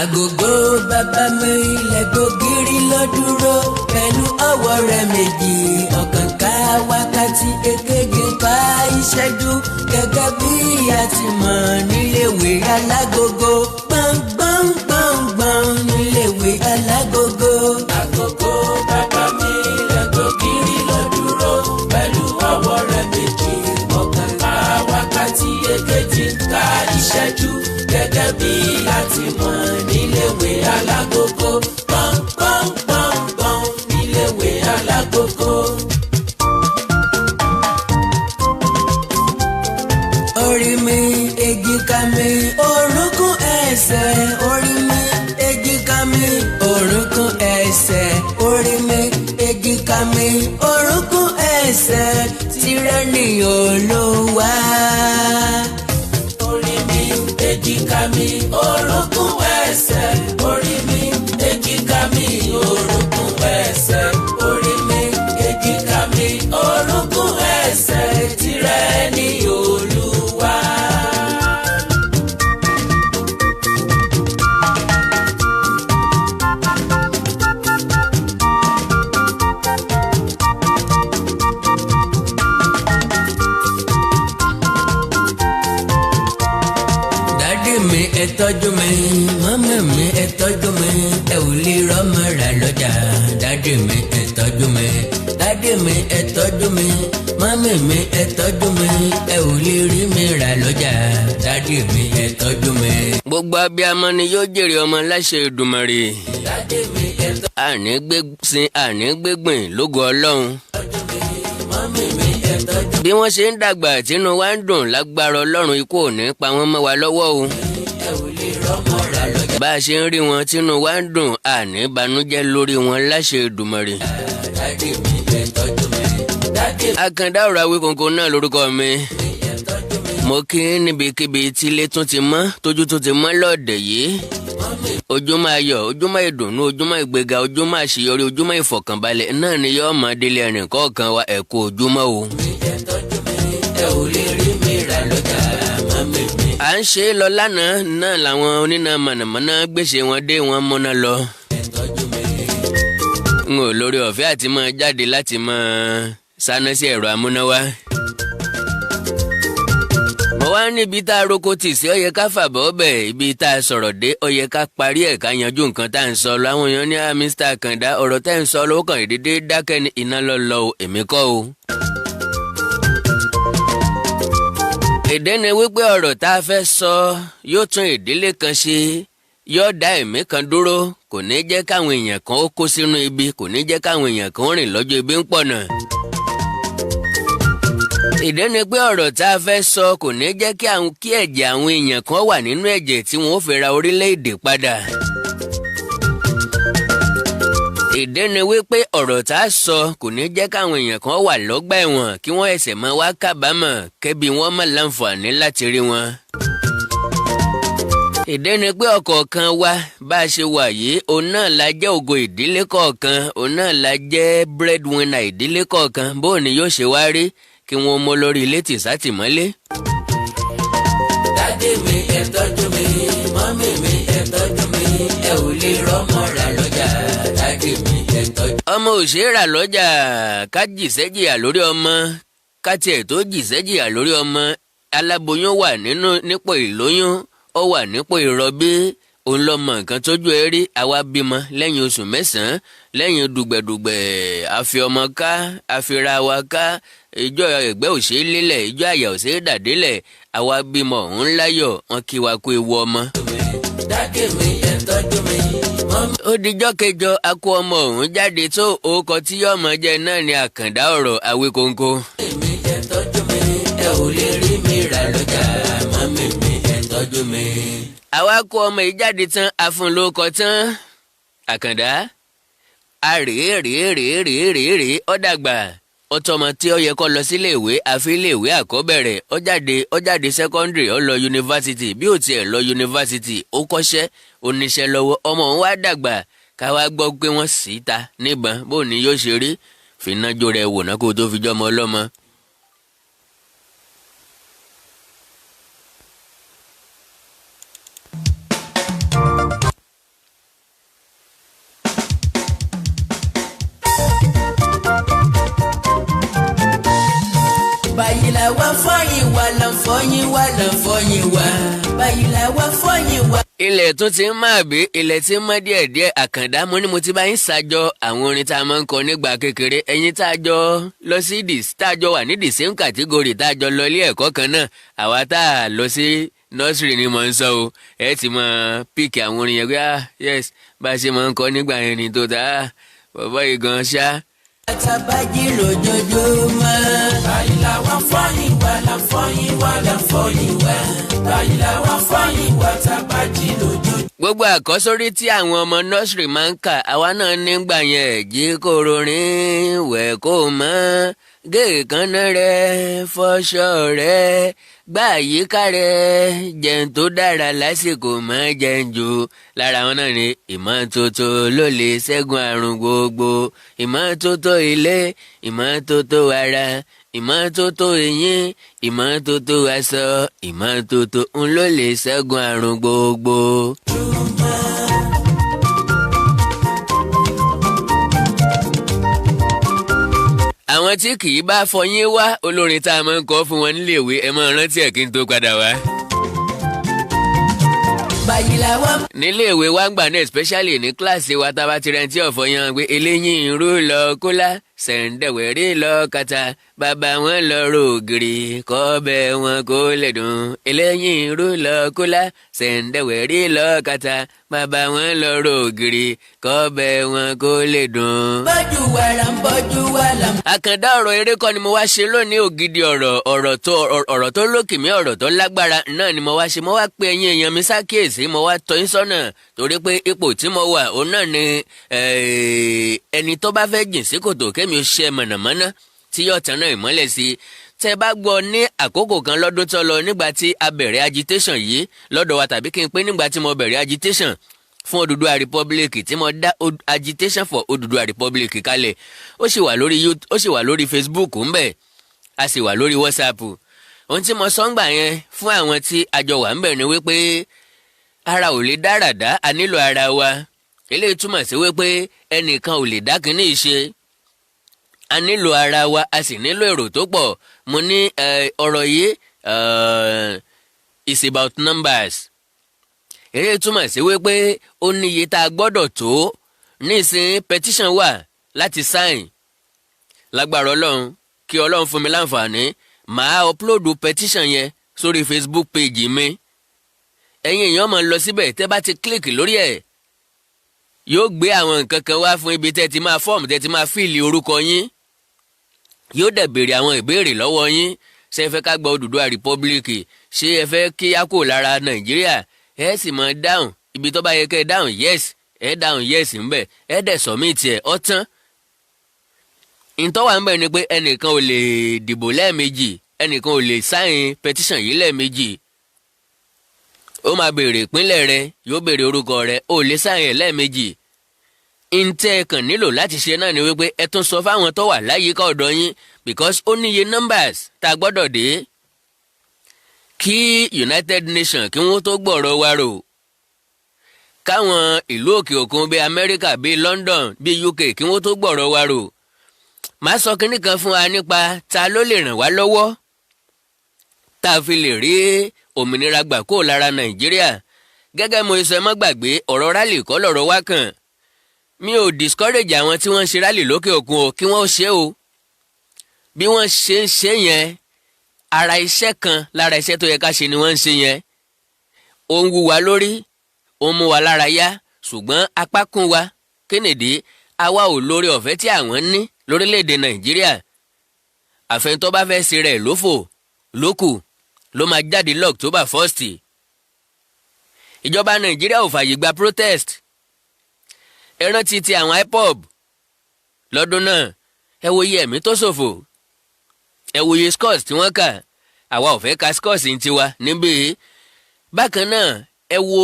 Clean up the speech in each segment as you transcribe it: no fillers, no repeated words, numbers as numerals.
Agogo bàbá mi ilẹ̀ gbògiri ló dúró pẹ̀lú ọwọ́ rẹ̀ méjì, ọ̀kan ká wákàtí, èkejì ká ìṣẹ́jú, gẹ́gẹ́ bí a ti mọ̀ níléèwé alágogo, gbọ̀ngbọ̀n gbọ̀ngbọ̀n níléèwé alágogo. Agogo bàbá mi ilẹ̀ gbògiri ló dúró pẹ̀lú ọwọ́ rẹ̀ méjì, ọ̀kan ká wákàtí, èkejì ká ìṣẹ́jú, gẹ́gẹ́ bí a ti mọ̀ níléèwé alágogo, gbọ̀ngbọ̀n gbọ̀ngbọ̀n níléèwé alágogo. Orí mi, èjìká mi, orúnkún ẹsẹ̀. Orí mi, èjìká mi, orúnkún ẹsẹ̀. Orí mi, èjìká mi, orúnkún ẹsẹ̀, tìrẹ ni Olúwa. Orí mi, èjìká mi, orúnkún ẹsẹ̀. Orí mi, èjìká mi, orúnkún ẹsẹ̀. Orí mi, èjìká mi, orúnkún ẹsẹ̀, tìrẹ ni Olúwa. Daddy mi, ẹ tọ́jú mi. Mummy mi, ẹ tọ́jú mi. Ẹ ò lè rọ́mọ rà lọ́jà. Daddy mi, ẹ tọ́jú mi. Daddy mi, ẹ tọ́jú mi. Mummy mi, ẹ tọ́jú mi. Ẹ ò lè rí mi rà lọ́jà. Daddy mi, ẹ tọ́jú mi. Gbogbo abiyamọ ni yóò jèrè ọmọ láṣẹ Èdùmàrè. Daddy mi, ẹ Àní gbé sin, àní gbégbìn, lógo Ọlọ́run. tọ́jú mi. Mummy mi, ẹ tọ́jú Bí wọ́n ṣe ń dàgbà tínú wa ń dùn, lágbára Ọlọ́run, ikú ò ní pa wọ́n mọ́ wa lọ́wọ́ o. Ẹ ò lè rọ́mọ rà lọ́jà. Bá a ṣe ń rí wọn tínú wa ń dùn, àní banújẹ́ lórí wọn láṣẹ Èdùmàrè. Daddy mi, ẹ tọ́jú mi. Daddy Àkàndá ọ̀rọ̀ Awíkonko náà lórúkọ mi. mi, ẹ tọ́jú mi. Mo kí níbikíbi tí ilé tún ti mọ́, tójú tún ti mọ́ lọ́ọ̀dẹ̀ yìí. Mummy Ojúmọ́ ayọ̀, ojúmọ́ ìdùnnú, ojúmọ́ ìgbéga, ojúmọ́ àṣeyọrí, ojúmọ́ ìfọ̀kànbalẹ̀ náà ni yóò máa délé ẹnì kọ̀ọ̀kan wa. Ẹ̀kú ojúmọ́ o. mi, ẹ tọ́jú mi. Ẹ ò lè rí mi rà lọ́jà. Mummy mi. À ń ṣe é lọ lánàá náà làwọn oníná mọ̀nàmọ́ná gbèsè wọn dé, wọn múná lọ. Ẹ tọ́jú mi. N ò lórí ọ̀fẹ́ àti máa jáde láti máa sáná sí ẹ̀rọ amúnáwá. Mo wá níbi tá a roko tì sí, ó yẹ ká fàbọ̀ bẹ̀. Ibi tá a sọ̀rọ̀ dé, ó yẹ ká parí ẹ̀, ká yanjú nǹkan tá à ń sọ lọ. Àwọn èèyàn ní, "Ah, Mr. Àkàndá, ọ̀rọ̀ tẹ́ ń sọ lọ́wọ́ kàn déédéé dákẹ́ ní iná lọ lọ o, èmi kọ́ o." Èdè ni wípé ọ̀rọ̀ tá a fẹ́ sọ yóò tún ìdílé kan ṣe, yóò dá ẹ̀mí kan dúró, kò ní jẹ́ káwọn èèyàn kan ó kó sínú ibi, kò ní jẹ́ káwọn èèyàn kan ó rìn lọ́jọ́ ibi ń pọ̀nà. Ìdí ni pé ọ̀rọ̀ tá a fẹ́ sọ kò ní jẹ́ kí àwọn kí ẹ̀jẹ̀ àwọn èèyàn kan wà nínú ẹ̀jẹ̀ tí wọ́n ó fi ra orílẹ̀-èdè padà. Ìdí ni wípé ọ̀rọ̀ tá a sọ kò ní jẹ́ káwọn èèyàn kan wà lọ́gbà ẹ̀wọ̀n, kí wọ́n ẹsẹ̀ máa wá kábàámọ̀, kẹ́bi wọ́n má láǹfààní láti rí wọn. Ìdí ni pé ọ̀kọ̀ọ̀kan wa bá a ṣe wà yìí, òun náà la jẹ́ ògo ìdílé kọ̀ọ̀kan, òun náà la jẹ́ breadwinner ìdílé kọ̀ọ̀kan. Bó ni yóò ṣe wá rí kí wọ́n mọ lórí ilé tìsátìmọ́lé? Daddy mi, ẹ tọ́jú mi. Mummy mi, ẹ tọ́jú mi. Ẹ ò lè rọ́mọ rà lọ́jà. Daddy mi, ẹ tọ́jú. Ọmọ ò ṣeé rà lọ́jà. Ká jìṣẹ́jìyà lórí ọmọ, ká tiẹ̀ tó jìṣẹ́jìyà lórí ọmọ, aláboyún wà nínú nípò ìlóyún, ó wà nípò ìrọbí, òun lọ mọ nǹkan tójú ẹ rí. Àwa bímọ lẹ́yìn oṣù 9, lẹ́yìn dùgbẹ̀dùgbẹ̀, àfi ọmọ ká, àfira wa ká, ìjọ ẹgbẹ́ òṣè lélẹ̀, ìjọ àyà òṣè dàdélẹ̀. Àwa bímọ òun láyọ̀, wọn kí wa kú ewu ọmọ. Daddy mi, ẹ tọ́jú mi. Mummy Ó dijọ́ kẹjọ, a kó ọmọ òun jáde tó orúkọ tí yóò mọ jẹ́ náà ni Àkàndá ọ̀rọ̀ Awíkonko. mi, ẹ tọ́jú mi. Ẹ ò lè rí mi rà lọ́jà. Mummy mi, ẹ tọ́jú mi. Àwa kó ọmọ yìí jáde tán, afúnlókọ tán, Àkàndá a rèé rèé rèé rèé rèé rèé, ó dàgbà, ó tọmọ tí ó yẹ kó lọ sílé ìwé, àfi ilé ìwé àkọ́bẹ̀rẹ̀, ó jáde, ó jáde secondary, ó lọ yunifásitì. Bí ó tiẹ̀ lọ yunifásitì, ó kọ́ṣẹ́, ó níṣẹ́ lọ́wọ́. Ọmọ òun wá dàgbà, ká wá gbọ́ pé wọ́n sì ta níbọn. Bó ni yóò ṣe rí? Fìnnájó rẹ̀ wò ná kó tó fi jọ́mọ ọlọ́mọ. Báyìí la wá fọyín wa, là ń fọyín wa, là ń fọyín wa. Báyìí la wá fọyín wa. Ilẹ̀ tó ti ń máa bí ilẹ̀ tí ń mọ́ díẹ̀díẹ̀. Àkàndá, mo ní mo ti bá yín ṣàjọ àwọn orin tá a máa ń kọ nígbà kékeré. Ẹ̀yin tá a jọ lọ sí dis, tá a jọ wà ní the same category, tá a jọ lọ ilé ẹ̀kọ́ kan náà, àwa tá a lọ sí nursery ni mo ń sọ o. Ẹ ti mọ pick àwọn orin yẹn pé, ah yes, bá a ṣe máa ń kọ nígbà yẹn ni tó tá a bàbá yìí gan ṣá. Àtàbájí lójoojúmọ́. Báyìí la wá fọyín wa, là ń fọyín wa, là ń fọyín wa. Báyìí la wá fọyín wa, tàbájí lójoojúmọ́. Gbogbo àkọ́sórí tí àwọn ọmọ nursery máa ń kà, àwa náà nígbà yẹn: jí kó rorin, wẹ̀ kó mọ́, gé èékánná rẹ̀, fọṣọ rẹ̀, gbá àyíká rẹ̀, jẹun tó dára lásìkò, mọ́ jẹun jù. Lára wọn náà ni ìmọ́tótó ló lè ṣẹ́gun àrùn gbogbo, ìmọ́tótó ilé, ìmọ́tótó ara, ìmọ́tótó eyín, ìmọ́tótó aṣọ, ìmọ́tótó ń ló lè ṣẹ́gun àrùn gbogbo. Àwọn tí kì í bá fọyín wá, olórin tá a máa ń kọ́ fún wọn níléèwé, ẹ máa rántí ẹ̀ kí n tó padà wá. Báyìí la wá. Níléèwé wa ń gbà náà, especially ní kíláàsì wa, tá a bá ti rẹ̀ tí ọ̀fọ̀ yan pé eléyìí irú lọ kólá, sẹ̀ǹdẹ̀wẹ̀rí lọ kàtà, bàbá wọn lọ rògìrì kọ́bẹ̀ wọn kó lè dùn. Eléyìí irú lọ kólá, sẹ̀ǹdẹ̀wẹ̀rí lọ kàtà, bàbá wọn lọ rògìrì kọ́bẹ̀ wọn kó lè dùn. Bọ́jú wa là ń bọ́jú wa là ń. Àkàndá, ọ̀rọ̀ eré kọ́ ni mo wá ṣe lónìí. Ògidì ọ̀rọ̀, ọ̀rọ̀ tó lókìmí, ọ̀rọ̀ tó lágbára náà ni mo wá ṣe. Mo wá pe ẹ̀yin èèyàn mi sákìyèsí, mo wá tọ́ yín sọ́nà, torí pé ipò tí mo wà òun náà ni ẹni tó bá fẹ́ jìn sí kòtò, kémi ó ṣe mọ̀nàmọ́ná tí yóò tán náà ìmọ́lẹ̀ sí i. Tẹ́ bá gbọ́, ní àkókò kan lọ́dún tó lọ, nígbà tí a bẹ̀rẹ̀ agitation yìí lọ́dọ̀ wa, tàbí kí n pé nígbà tí mo bẹ̀rẹ̀ agitation fún Odùduwà Republic, tí mo dá agitation for Odùduwà Republic kalẹ̀, ó sì wà lórí YouTube, ó sì wà lórí Facebook ńbẹ̀, a sì wà lórí WhatsApp. Ohun tí mo sọ ń gbà yẹn fún àwọn tí a jọ wà ńbẹ̀ ni wípé ara ò lè dáradá, a nílò ara wa. Eléyìí túmọ̀ sí wípé ẹnìkan ò lè dá kínní ṣe, a nílò ara wa, a sì nílò èrò tó pọ̀. Mo ní ọ̀rọ̀ yìí is about numbers. Eré túmọ̀ sí wípé ó níye tá a gbọ́dọ̀ tó. Nísìnyí, petition wà láti sign. Lágbára Ọlọ́run, kí Ọlọ́run fún mi láǹfààní, màá upload petition yẹn sórí Facebook page mi. Ẹ̀yin èèyàn máa lọ síbẹ̀, tẹ́ bá ti click lórí ẹ̀, yóò gbé àwọn nǹkan kan wá fún ibi tẹ́ ti máa form, tẹ́ ti máa fill orúkọ yín. Yóò dẹ̀ béèrè àwọn ìbéèrè lọ́wọ́ yín: ṣé ẹ fẹ́ ká gba Odùduwà Republic? Ṣé ẹ fẹ́ kí á kò lára Nàìjíríà? Ẹ sì máa dáhùn. Ibi tó bá yẹ kẹ́ ẹ dáhùn yes, ẹ dáhùn yes ńbẹ̀, ẹ dẹ̀ submit ẹ̀, ọ́ tán. Ìtọ́wà ńbẹ̀ ni pé ẹnìkan ò lè dìbò lẹ́ẹ̀mejì, ẹnìkan ò lè sign petition yìí lẹ́ẹ̀mejì. Ó máa béèrè ìpínlẹ̀ rẹ, yóò béèrè orúkọ rẹ, ó lè sign ẹ̀ lẹ́ẹ̀mejì. Ntẹ́ ẹ kàn nílò láti ṣe náà ni wípé ẹ tún sọ fáwọn tó wà láyìíká ọ̀dọ̀ yín, because ó níye numbers tá a gbọ́dọ̀ dé kí United Nations kí wọ́n tó gbọ̀rọ̀ wa rò, káwọn ìlú òkè òkun bíi Amẹ́ríkà, bíi London, bíi UK, kí wọ́n tó gbọ̀rọ̀ wa rò. Màá sọ kínní kan fún wa nípa ta ló lè ràn wá lọ́wọ́ tá a fi lè rí òmìnira gbà kó lára Nàìjíríà. Gẹ́gẹ́ mo sọ, ẹ má gbàgbé, ọ̀rọ̀ rally kọ́ lọ̀rọ̀ wá kàn. Mi ò discourage àwọn tí wọ́n ń ṣe rally lókè òkun o, kí wọ́n ṣe o. Bí wọ́n ṣe ń ṣe yẹn, ara iṣẹ́ kan lára iṣẹ́ tó yẹ ká ṣe ni wọ́n ń ṣe yẹn. Ó ń wú wa lórí, ó ń mú wa lára yá, ṣùgbọ́n apá kún wa. Kennedy, àwa ò lórí ọ̀fẹ́ tí àwọn ní lórílẹ̀‐èdè Nàìjíríà. Àfẹnutọ́ bá fẹ́ ṣe rẹ̀ lófò lókù ló máa jáde l'October 1st. Ìjọba Nàìjíríà ò fààyè gba protest. Ẹ rántí ti àwọn IPOB lọ́dún náà, ẹ wo iye ẹ̀mí tó ṣòfò, ẹ wo iye scores tí wọ́n kà. Àwa ò fẹ́ ka scores ní tiwa níbí. Bákan náà, ẹ wo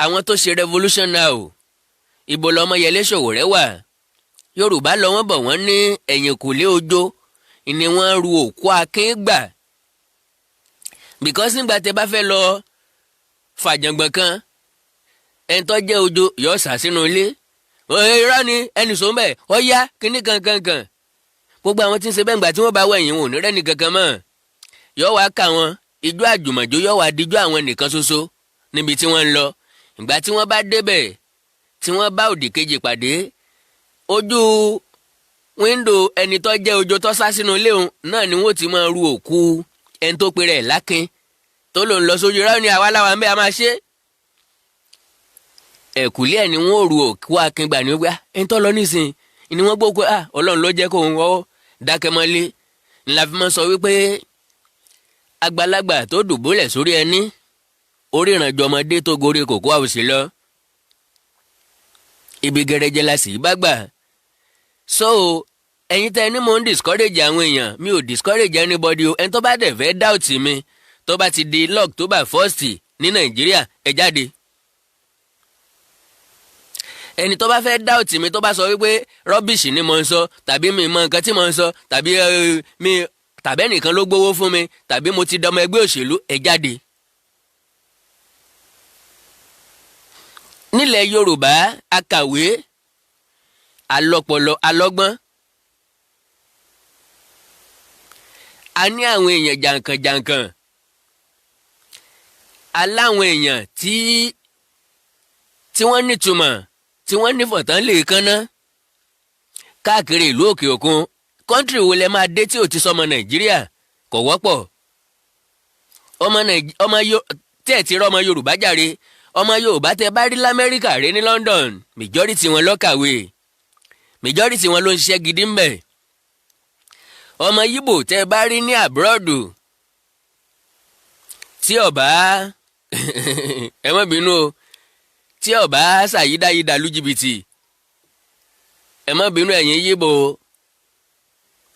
àwọn tó ṣe revolution now, ibo lọmọyẹlé Sowore wà? Yorùbá lọ wọ́n bọ̀, wọ́n ní ẹ̀yìnkùlé ojó ni wọ́n ru òkú akin gbà, because nígbà tẹ́ bá fẹ́ lọ fàjàngbọ̀n kan, ẹni tó jẹ́ ojo yóò sá sínú ilé. Irọ́ ni ẹnì sọ bẹ́ẹ̀, ọ yá kínní kankankan. Gbogbo àwọn tí ń ṣe bẹ́ẹ̀, ńgbà tí wọ́n bá wẹ̀yìn, wọn ò ní rẹ́ni kankan mọ́. Yóò wá kà wọ́n, ijó àjùmọ̀jó yóò wá dijó àwọn nìkan ṣoṣo níbi tí wọ́n ń lọ. Ìgbà tí wọ́n bá débẹ̀, tí wọ́n bá òdì kejì pàdé, ojú window ẹni tó jẹ́ ojo tó sá sínú ilé òun náà ni wọ́n ti máa ru òkú ẹni tó pe rẹ̀ lákin, tó lòun lọ sójú rẹ́ ní àwa láwa ń bẹ́ a máa ṣe. Ẹ̀kúlé ẹ̀ ni wọ́n ò ru òkú akin gbà ní wípé ẹni tó lọ nísìn ni wọ́n gbókú. Ah, Ọlọ́run ló jẹ́ kó ń wọ́ dákẹ́ mọ́lé. Ńlá fi máa sọ wípé àgbàlagbà tó dùbúlẹ̀ sórí ẹní orí ìrànjọ ọmọdé tó gorí kòkó àwòsí lọ, ibi gẹrẹjẹ la sì bá gbà. So ẹ̀yin tẹ́ ní mo ń discourage àwọn èèyàn, mi ò discourage anybody o. Ẹni tó bá dẹ̀ fẹ́ doubt mi, tó bá ti di October 1st ní Nàìjíríà, ẹ jáde. Ẹni tó bá fẹ́ doubt mi, tó bá sọ wípé rubbish ni mo ń sọ, tàbí mi mọ nǹkan tí mo ń sọ, tàbí mi tàbí ẹnìkan ló gbowó fún mi, tàbí mo ti dọmọ ẹgbẹ́ òṣèlú, ẹ jáde. Nílẹ̀ Yorùbá, akàwé, alọ́pọlọ, alọ́gbọ́n, a ní àwọn èèyàn jàǹkànjàǹkàn, aláwọn èèyàn tí wọ́n nítumọ̀, tí wọ́n nífọ̀tán lè kánná káàkiri ìlú òkè òkun. Country wo lẹ máa dé tí ò ti sọmọ Nàìjíríà? Kò wọ́pọ̀. Ọmọ ọmọ tí ẹ̀ ti rọ́ ọmọ Yorùbá jàre, ọmọ Yorùbá tẹ bá rí l'Amẹ́ríkà, rí ní London, majority wọn ló kàwé, majority wọn ló ń ṣiṣẹ́ gidi ńbẹ̀. Ọmọ Yíbò tẹ bá rí ní abroad, tí ọba, ẹ má bínú o, tí ọba ṣàyídáyídá lu jìbìtì, ẹ má bínú ẹ̀yin Yíbò,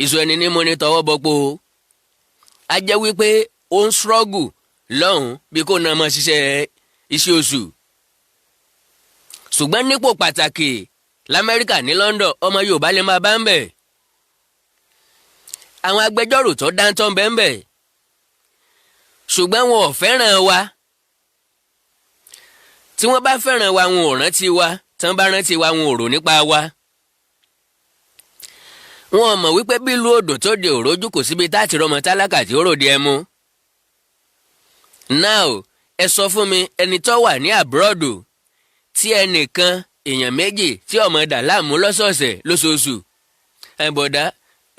ìṣù ẹni ní mo ní tọwọ́ bọ́pọ̀, a jẹ́ wípé ó ń struggle lọ́hùn bí kò náà máa ṣiṣẹ́ iṣẹ́ oṣù. Ṣùgbọ́n nípò pàtàkì l'Amẹ́ríkà, ní London, ọmọ Yorùbá lè máa bá ń bẹ̀. Àwọn agbẹjọ́rò tó dáńtọ́ ń bẹ ń bẹ̀, ṣùgbọ́n wọn ò fẹ́ràn wa. Tí wọ́n bá fẹ́ràn wa, wọn ò rántí wa. Tí wọ́n bá rántí wa, wọn ò rò nípa wa. Wọn mọ̀ wípé bí ìlú odò tó di òrójú, kò síbi tá àti rọmọ tálákà tí ó ròde ẹmu. Now, ẹ sọ fún mi, ẹni tó wà ní abroad tí ẹnìkan, èèyàn méjì tí ọmọ dà láàmú lọ́sọ̀ọ̀sẹ̀, lóṣooṣù, "Ẹ bọ̀dá,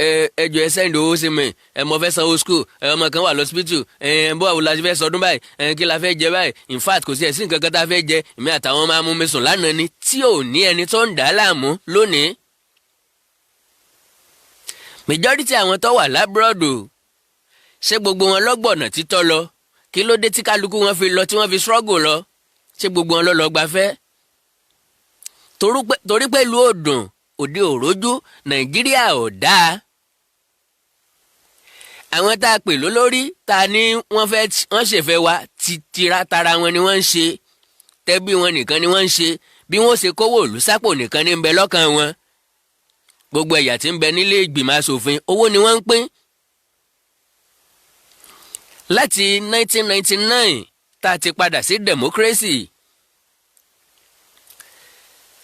ẹ ẹ jọ̀ọ́, ẹ send owó sí mi, ẹ mo fẹ́ sanwó school, ẹ ọmọ kan wà lọ́sibítù, ẹ bó àwọn la fẹ́ sọdún báyìí, ẹ kí la fẹ́ jẹ báyìí? In fact, kò sí ẹ̀sìn nǹkan kan tá a fẹ́ jẹ, èmi àtàwọn máa mú mi sùn lánàá ni," tí ò ní ẹni tó ń dà á láàmú lónìí. Majority àwọn tó wà l'abroad, ṣé gbogbo wọn lọ́gbọ̀nà títọ́ lọ? Kí ló dé tí kálukú wọn fi lọ, tí wọ́n fi struggle lọ? Ṣé gbogbo wọn lọ lọ gbafẹ́? Torí pé ìlú òdùn, òde òrójú, Nàìjíríà ò dáa. Àwọn tá a pè lólórí, tá a ní wọ́n fẹ́ wọ́n ṣèfẹ́ wa, ti tira tara wọn ni wọ́n ń ṣe, tẹ́bí wọn nìkan ni wọ́n ń ṣe, bí wọ́n ṣe kówó ìlú sápò nìkan ní ń bẹ lọ́kàn wọn. Gbogbo ẹ̀yà tí ń bẹ nílé ìgbìmọ̀ asòfin, owó ni wọ́n ń pín. Láti 1999 tá a ti padà sí democracy,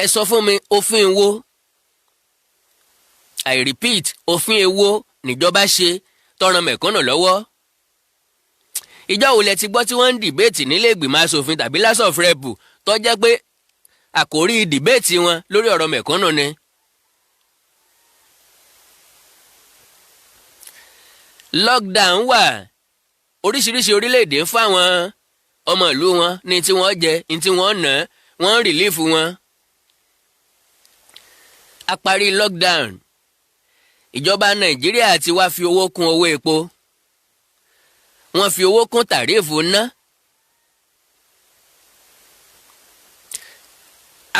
ẹ sọ fún mi, òfin wo, I repeat, òfin èwo níjọba ṣe tọrọ mẹ̀kúnnù lọ́wọ́? Ìjọ wo lẹ ti gbọ́ tí wọ́n ń debate nílé ìgbìmọ̀ asòfin tàbí House of Rep tó jẹ́ pé àkórí debate wọn lórí ọ̀rọ̀ mẹ̀kúnnù ni? Lockdown wà, oríṣiríṣi orílẹ̀-èdè ń fáwọn ọmọ ìlú wọn ní tí wọ́n jẹ, ní tí wọ́n ná, wọ́n ń relief wọn. A parí lockdown, ìjọba Nàìjíríà ti wá fi owó kún owó epo, wọ́n fi owó kún tariff ná.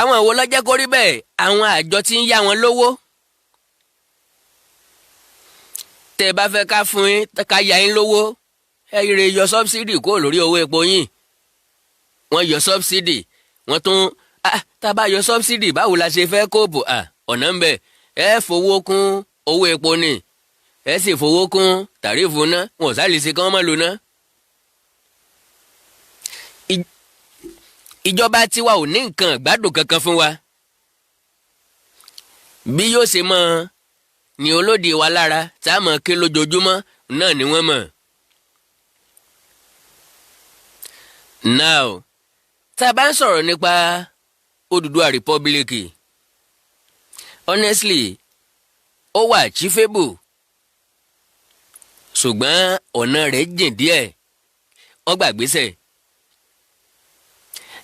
Àwọn wo ló jẹ́ kó rí bẹ́ẹ̀? Àwọn àjọ tí ń yá wọn lówó. Tẹ́ ẹ bá fẹ́ ká fún yín, ká yá yín lówó, ẹ rè yọ subsidy kúrò lórí owó epo yín. Wọ́n yọ subsidy, wọ́n tún, tá a bá yọ subsidy, báwo la ṣe fẹ́ cope? Ọ̀nà ń bẹ. Ẹ fowó kún owó epo ni, ẹ sì fowó kún tariff ná. Wọn ò sáré ṣe kí wọ́n má lo ná. Ìjọba tiwa ò ní nǹkan ìgbádùn kankan fún wa. Bí yóò ṣe mọ́ ni olóde wa lára tá a mọ̀ ké lójoojúmọ́ náà ni wọ́n mọ̀. Now, tá a bá ń sọ̀rọ̀ nípa Odùduwà Republic, honestly, ó wà achievable, ṣùgbọ́n ọ̀nà rẹ̀ jìn díẹ̀. Ó gbàgbésẹ̀.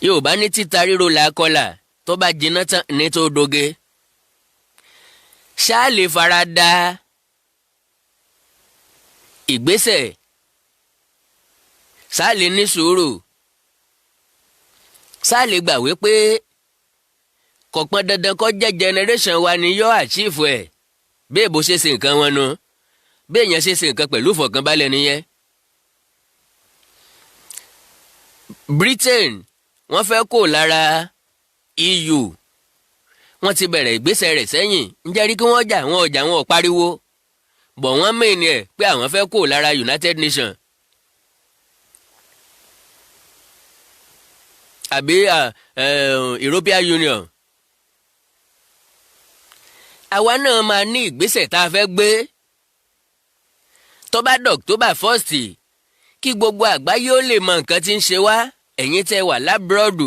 Yorùbá ní títa ríro là kọlà, tó bá jiná tán ní tó doge. Ṣáà lè fara da ìgbésẹ̀, ṣáà lè ní sùúrù, ṣáà lè gbà wípé kò pọn dandan kó jẹ́ generation wa ni yóò achieve ẹ̀. Bí èbó ṣe ṣe nǹkan wọn nu, bí èèyàn ṣe ṣe nǹkan pẹ̀lú ìfọ̀kànbalẹ̀ nìyẹn. Britain, wọ́n fẹ́ kó lára EU, wọ́n ti bẹ̀rẹ̀ ìgbésẹ̀ rẹ̀ sẹ́yìn. Ǹjẹ́ rí kí wọ́n jà? Wọ́n ọjà wọn ò pariwo bọ̀, wọ́n mìíní ẹ̀ pé àwọn fẹ́ kó lára United Nations àbí European Union. Àwa náà máa ní ìgbésẹ̀ tá a fẹ́ gbé tó bá October 1st, kí gbogbo àgbáyé ó lè mọ nǹkan tí ń ṣe wá. Ẹ̀yin tẹ́ wà l'abroad,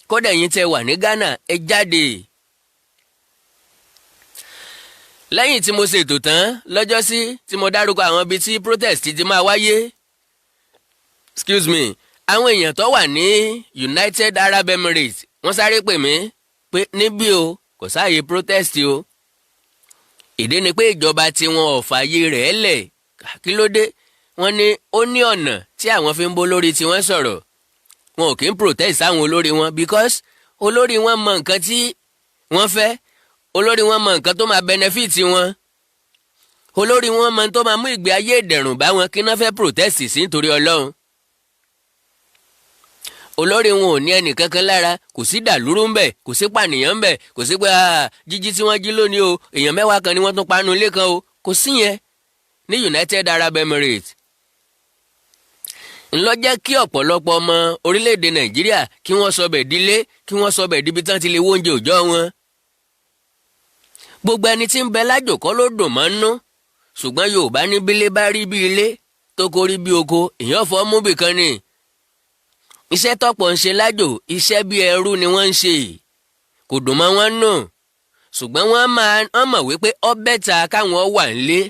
kódà ẹ̀yin tẹ́ wà ní Ghana, ẹ jáde. Lẹ́yìn tí mo ṣètò tán lọ́jọ́sí tí mo dárúkọ àwọn ibi tí protest ti máa wáyé, excuse me, àwọn èèyàn tó wà ní United Arab Emirates, wọ́n sáré pè mí pé níbí o, kò sáàyè protest o. Ìdí ni pé ìjọba tiwọn ò fààyè rẹ̀ lẹ̀. Kí ló dé? Wọ́n ní ó ní ọ̀nà tí àwọn fi ń bó lórí tiwọn sọ̀rọ̀. Wọn ò kí ń protest sáwọn olórí wọn because olórí wọn mọ nǹkan tí wọ́n fẹ́, olórí wọn mọ nǹkan tó máa benefit wọn, olórí wọn mọ tó máa mú ìgbé ayé ìdẹ̀rùn bá wọn. Kí náà fẹ́ protest sí nítorí Ọlọ́run? Olórí wọn ò ní ẹnì kankan lára, kò sí dàlúrú ńbẹ, kò sí pànìyàn ńbẹ, kò sí pé jíjí tí wọ́n jí lónìí o, èèyàn 10 kan ni wọ́n tún panu ilé kan o. Kò sí yẹn ní United Arab Emirates. Ńlọ jẹ́ kí ọ̀pọ̀lọpọ̀ ọmọ orílẹ̀-èdè Nàìjíríà kí wọ́n sọbẹ̀ dílé, kí wọ́n sọbẹ̀ díbi tán ti lè wó oúnjẹ òòjọ́ wọn. Gbogbo ẹni tí ń bẹ lájò kọ́ ló dùn mọ́ nú, ṣùgbọ́n Yorùbá ní bílé bá rí bí ilé, tó kó rí bí oko, èèyàn fọ́ mú bìkan ni. Iṣẹ́ tọ́pọ̀ ń ṣe lájò, iṣẹ́ bí ẹrú ni wọ́n ń ṣe, kò dùn mọ́ wọn nù, ṣùgbọ́n wọ́n máa wọ́n mọ̀ wípé ó better káwọn wà nílé.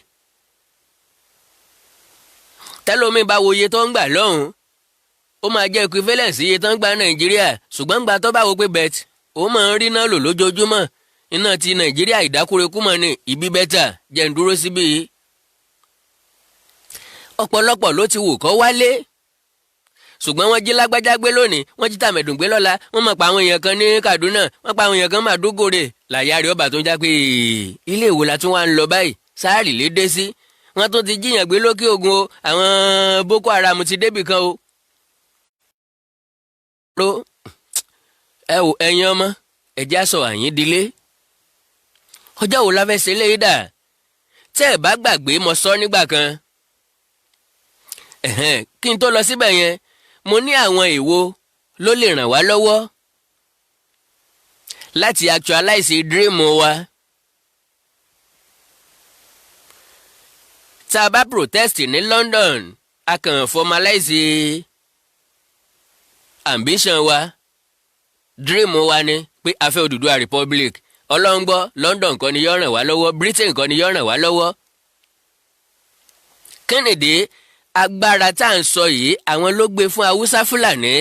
Tẹ́lómi bá wo iye tó ń gbà lọ́hùn, ó máa jẹ́ equivalent sí iye tó ń gbà Nàìjíríà, ṣùgbọ́n gbà tó bá wo pé bet ó máa ń rí náà lò lójoojúmọ́, iná ti Nàìjíríà ìdákúrekú mọ́ ni, ibi better jẹ́ ń dúró síbí. Ọ̀pọ̀lọpọ̀ ló ti wù kọ́ wálé, ṣùgbọ́n wọ́n jí lágbájá gbé lónìí, wọ́n jí tàmẹ̀dùn gbé lọ́la, wọ́n mọ̀ pa àwọn èèyàn kan ní Kaduna, wọ́n pa àwọn èèyàn kan Maiduguri, làyà rẹ̀ ọba tó ń já pé ilé ìwò la tún wá ń lọ báyìí, sáàrì lè dé sí. Wọ́n tún ti jíyàn gbé lókè ògùn o, àwọn Boko Haram ti débì kan o. Ẹ wò, ẹ̀yin ọmọ, ẹ̀jẹ̀ aṣọ àyín dilé. Ọjọ́ wo la fẹ́ ṣe léyìí dà? Tẹ́ ẹ̀ bá gbàgbé, mo sọ nígbà kan, kí n tó lọ síbẹ̀ yẹn, mo ní àwọn èwo ló lè ràn wá lọ́wọ́ láti actualize dream wa. Tá a bá protest ní London, a kàn formalize ambition wa, dream wa ni pé a fẹ́ Odùduwà Republic. Ọlọ́run gbọ́, London kọ́ ni yóò ràn wá lọ́wọ́, Britain kọ́ ni yóò ràn wá lọ́wọ́. Kennedy, agbára tá à ń sọ yìí, àwọn ló gbé fún Haúsá Fúlàní.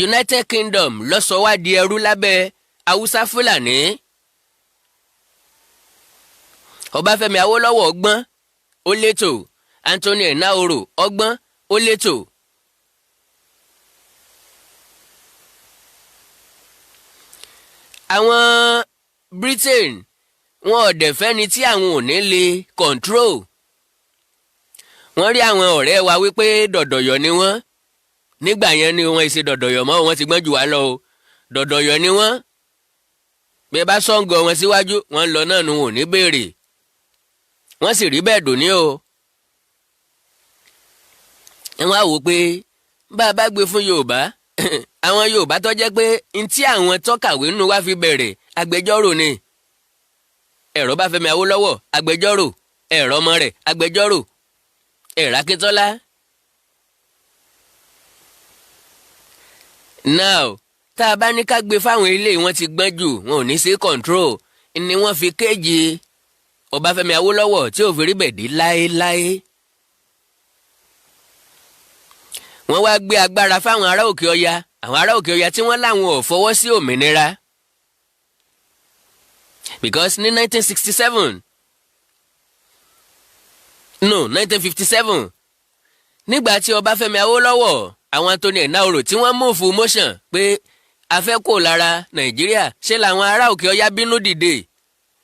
United Kingdom ló sọ wá di ẹrú lábẹ́ Haúsá Fúlàní. Ọbáfẹ́mi Awólọ́wọ̀ ọgbọ́n ó létò, Anthony Enahoro ọgbọ́n ó létò. Àwọn Britain, wọn ò dẹ̀ fẹ́ni tí àwọn ò ní lè control. Wọ́n rí àwọn ọ̀rẹ́ wa wípé dọ̀dọ̀yọ̀ ni wọ́n nígbà yẹn, ni wọ́n ṣe dọ̀dọ̀yọ̀ mọ́, wọ́n ti gbọ́n jù wá lọ o. Dọ̀dọ̀yọ̀ ni wọ́n, bí ẹ bá sọ̀ǹgọ̀ wọn síwájú, wọ́n ń lọ náà nu, wọn ò ní béèrè. Wọ́n sì rí bẹ́ẹ̀ dùn ní o. Wọ́n á wò pé bá a bá gbé fún Yorùbá, àwọn Yorùbá tó jẹ́ pé ntí àwọn tọ́kàwé nínú wa fi bẹ̀rẹ̀, agbẹjọ́rò ni ẹ̀rọ Báfẹ́mi Awólọ́wọ̀, agbẹjọ́rò ẹ̀rọ ọmọ rẹ̀, agbẹjọ́rò. Ẹ̀ Rákítọ́lá. Now, tá a bá ní ká gbé fáwọn ilé, wọn ti gbọ́n jù, wọn ò ní sí control, ni wọ́n fi kéje Ọbáfẹ́mi Awólọ́wọ̀ tí ò fi rí bẹ̀ dé láéláé. Wọ́n wá gbé agbára fáwọn ará òkè ọya, àwọn ará òkè ọya tí wọ́n láwọn ò fọwọ́ sí òmìnira, because ní 1967, no, 1957, nígbà tí Ọbáfẹ́mi Awólọ́wọ̀, àwọn Anthony Enahoro, tí wọ́n move motion pé a fẹ́ kó lára Nàìjíríà, ṣé làwọn ará òkè ọya bínú dìde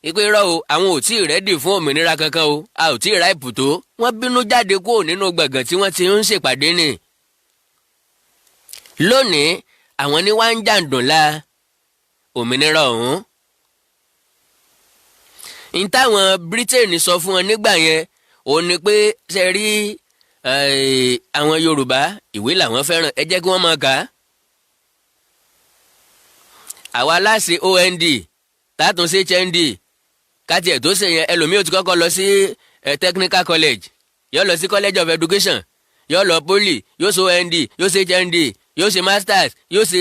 ìpè rọ o, àwọn ò tí ì ready fún òmìnira kankan o, a ò tí ì ripe tó. Wọ́n bínú jáde kúrò nínú gbọ̀ngàn tí wọ́n ti ń ṣèpàdé ni. Lónìí, àwọn ní wá ń jàǹdùn la òmìnira ọ̀hún. N táwọn Britain sọ fún wọn nígbà yẹn òun ni pé, ṣe rí àwọn Yorùbá, ìwé làwọn fẹ́ràn, ẹ jẹ́ kí wọ́n máa kà á. Àwa láṣẹ OND tátún sí HND káti ẹ̀ tó ṣe yẹn, ẹlòmíì ò ti kọ́kọ́ lọ sí technical college, yóò lọ sí college of education, yóò lọ poly, yóò ṣe OND, yóò ṣe HND, yóò ṣe masters, yóò ṣe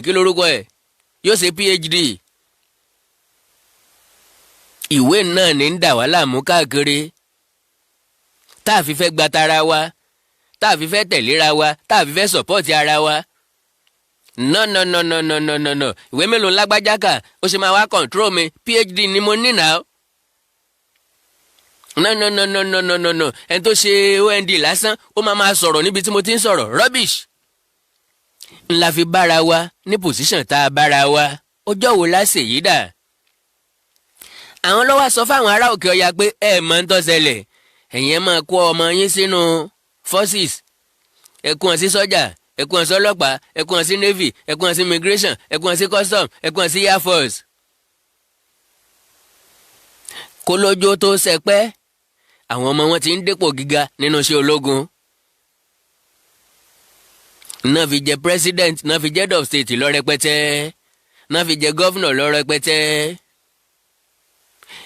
kí lorúkọ ẹ̀, yóò ṣe PhD. Ìwé náà ní ń dà wá láàmú káàkiri, tá a fi fẹ́ gba tara wa, tá a fi fẹ́ tẹ̀léra wa, tá a fi fẹ́ support ara wa. No, no, no, no, no, no, no, no. Ìwé mélòó lágbájá kà, ó ṣe máa wá control mi? PhD ni mo ní náà. No, no, no, no, no, no, no, no. Ẹni tó ṣe OND lásán, ó máa máa sọ̀rọ̀ níbi tí mo ti ń sọ̀rọ̀ rubbish. Ńlá fi bára wa ní position tá a bára wa. Ọjọ́ wo la ṣèyí dà? Àwọn ló wá sọ fáwọn ará òkè ọya pé ẹ mọ̀ ń tó ṣẹlẹ̀, ẹ̀yin ẹ máa kó ọmọ yín sínú forces, ẹ kó wọn sí sọ́jà, ẹ kó wọn sí ọlọ́pàá, ẹ kó wọn sí navy, ẹ kó wọn sí immigration, ẹ kó wọn sí custom, ẹ kó wọn sí air force. Kó lójó tó ṣẹpẹ́, àwọn ọmọ wọn ti ń dépò gíga nínú iṣẹ́ ológun, náà fi jẹ president, náà fi jẹ head of state lọ rẹpẹtẹ, náà fi jẹ governor lọ rẹpẹtẹ.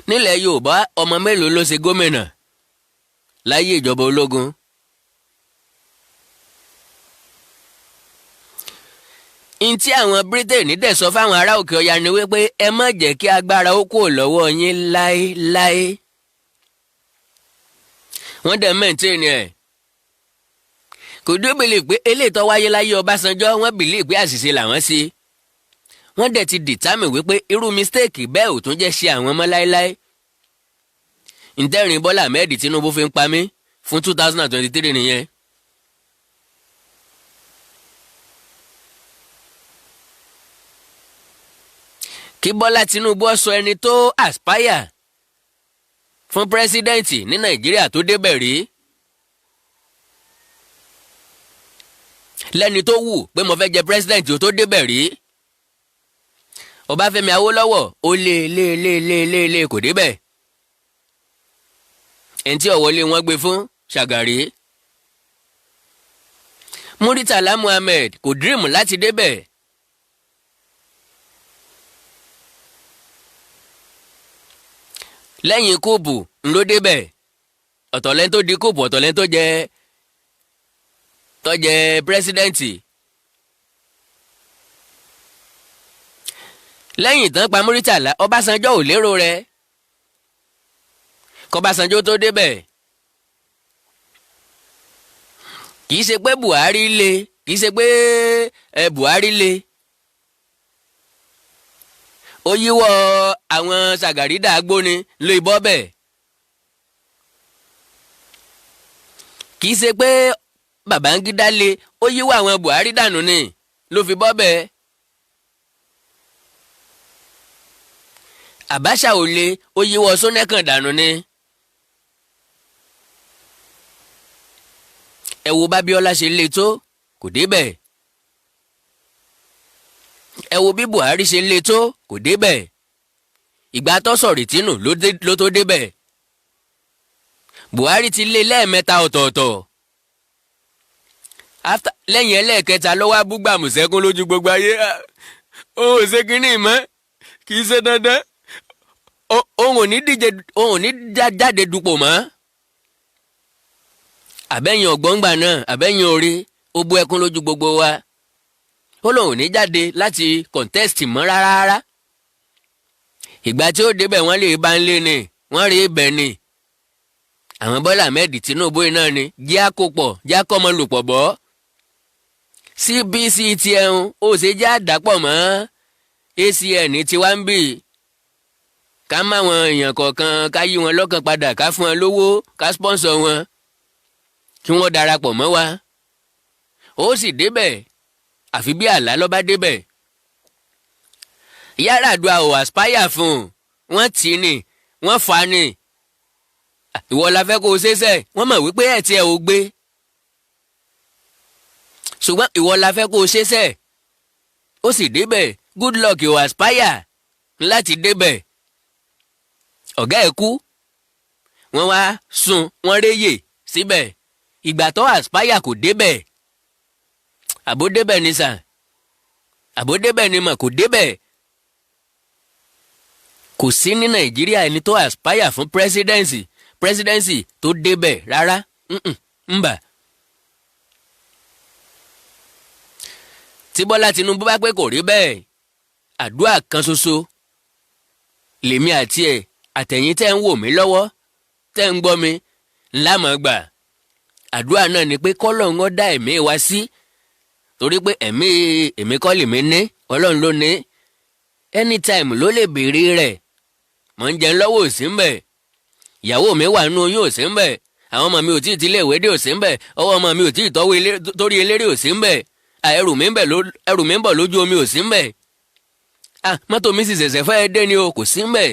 Nílẹ̀ Yorùbá, ọmọ mélòó ló ṣe gómìnà láyé ìjọba ológun? N tí àwọn Britain dẹ̀ sọ fáwọn ará òkè ọya ni wípé ẹ má jẹ́ kí agbára ó kúrò lọ́wọ́ yín láéláé. Wọ́n dẹ̀ maintain ẹ̀. Kò dé believe pé eléyìí tó wáyé láyé Ọbásanjọ́, wọ́n believe pé àṣìṣe làwọn ṣe. Wọ́n dẹ̀ ti determine wípé irú mistake bẹ́ẹ̀ ò tún jẹ́ ṣe àwọn mọ́ láéláé. Ntẹ́rìn Bọ́lá Ahmed Tinubu fi ń pa mí fún 2023 nìyẹn. Kí Bọ́lá Tinubu sọ ẹni tó aspire fún president ní Nàìjíríà tó débẹ̀ rí, lẹ́ni tó wù pé mo fẹ́ jẹ president tó débẹ̀ rí. Ọbáfẹ́mi Awólọ́wọ̀, ó lé lé lé lé lé lé, kò débẹ̀. Ẹni tí ọ̀wọ́lé wọn gbé fún Ṣàgàrí. Muritàlá Muhammed kò dream láti débẹ̀. Lẹ́yìn coup ńlọ débẹ̀. Ọ̀tọ̀lẹ́ni tó di coup, ọ̀tọ̀lẹ́ni tó jẹ president. Lẹ́yìn tán pa Muritàlá, Ọbásanjọ́ ò lérò rẹ̀ kọ́básanjọ́ tó débẹ̀. Kì í ṣe pé Buhari le, kì í ṣe pé ẹ Buhari le, ó yíwọ́ àwọn Ṣàgàrí dàgbò ni ló ibọ́ bẹ̀. Kì í ṣe pé Babangida le, ó yíwọ́ àwọn Buhari dànù ni ló fi bọ́ bẹ́ẹ̀. Abacha ò le, ó yíwọ́ Ṣónẹ́kàn dànù ni. Ẹ wo bábíọ́lá ṣe le tó, kò débẹ̀. Ẹ wo bí Buhari ṣe le tó, kò débẹ̀. Ìgbà tó sọ̀rọ̀ tínú ló tó débẹ̀. Buhari ti lé lẹ́ẹ̀mẹ́ta ọ̀tọ̀ọ̀tọ̀. Lẹ́yìn ẹlẹ́ẹ̀kẹta ló wá búgbàmù sẹ́kún lójú gbogbo ayé. Òun ò ṣe kínní mọ́, kì í ṣe dandan, òun ò ní díje, òun ò ní jáde dupò mọ́. Àbẹ́yìn ọ̀gbọ́ngbà náà, àbẹ́yìn orí ó bú ẹkún lójú gbogbo wa. Ó lóun ò ní jáde láti contest mọ́ rárá rárá. Ìgbà tí ó débẹ̀, wọ́n lè bá ń lé ni, wọ́n rí ibẹ̀ ni. Àwọn Bọ́lá Ahmed Tinubu náà ni jẹ́ àkópọ̀, jẹ́ àkọ́mọ lòpọ̀ bọ́. CPC tiẹ̀ ń ó ṣe jẹ́ àdàpọ̀ mọ́ ACN tí wá ń bì, ká má wọn èèyàn kọ̀ọ̀kan, ká yí wọn lọ́kàn padà, ká fún wọn lówó, ká sponsor wọn, kí wọ́n darapọ̀ mọ́ wa. Ó sì débẹ̀, àfi bí àlá ló bá débẹ̀. Yar'Adua ò aspire fún un, wọ́n tì í ní, wọ́n fà á ní. Ìwọ la fẹ́ kó o ṣe sẹ́, wọ́n mọ̀ wípé ẹ̀ tí ẹ ò gbé, ṣùgbọ́n ìwọ la fẹ́ kó o ṣe sẹ́. Ó sì débẹ̀. Goodluck ò aspire láti débẹ̀. Ọ̀gá ẹ̀ kú, wọ́n wá sùn, wọ́n réyè síbẹ̀. Ìgbà tó aspire kò débẹ̀. Àbó débẹ̀ ni sà? Àbó débẹ̀ ni mà? Kò débẹ̀. Kò sí ní Nàìjíríà ẹni tó aspire fún presidency tó débẹ̀ rárá mbà. Tí Bọ́lá Tinubu bá pé kò rí bẹ́ẹ̀, àdúrà kan ṣoṣo lèmi àti ẹ̀ àtẹ̀yìn tẹ́ ń wò mí lọ́wọ́, tẹ́ ń gbọ́ mi ńlá mọ̀ gbà. Àdúrà náà ni pé kọ́lọ́run ó dá ẹ̀mí wa sí, torí pé ẹ̀mí èmi kọ́ lèmi ní, Ọlọ́run ló ní. Anytime ló lè béèrè rẹ̀. Mò ń jẹun lọ́wọ́, òsì ń bẹ̀. Ìyàwó mi wà nínú oyún, òsì ń bẹ̀. Àwọn ọmọ mi ò tí ì tilé ìwé dé, òsì ń bẹ̀. Ọwọ́ ọmọ mi ò tí ì tọ́wọ́ torí eléré, òsì ń bẹ̀. Ẹrù mi ń bọ̀ lójú omi, òsì ń bẹ̀. Mọ́tò mi sì ṣẹ̀ṣẹ̀ fẹ́ dé ni o, kò sí ń bẹ̀.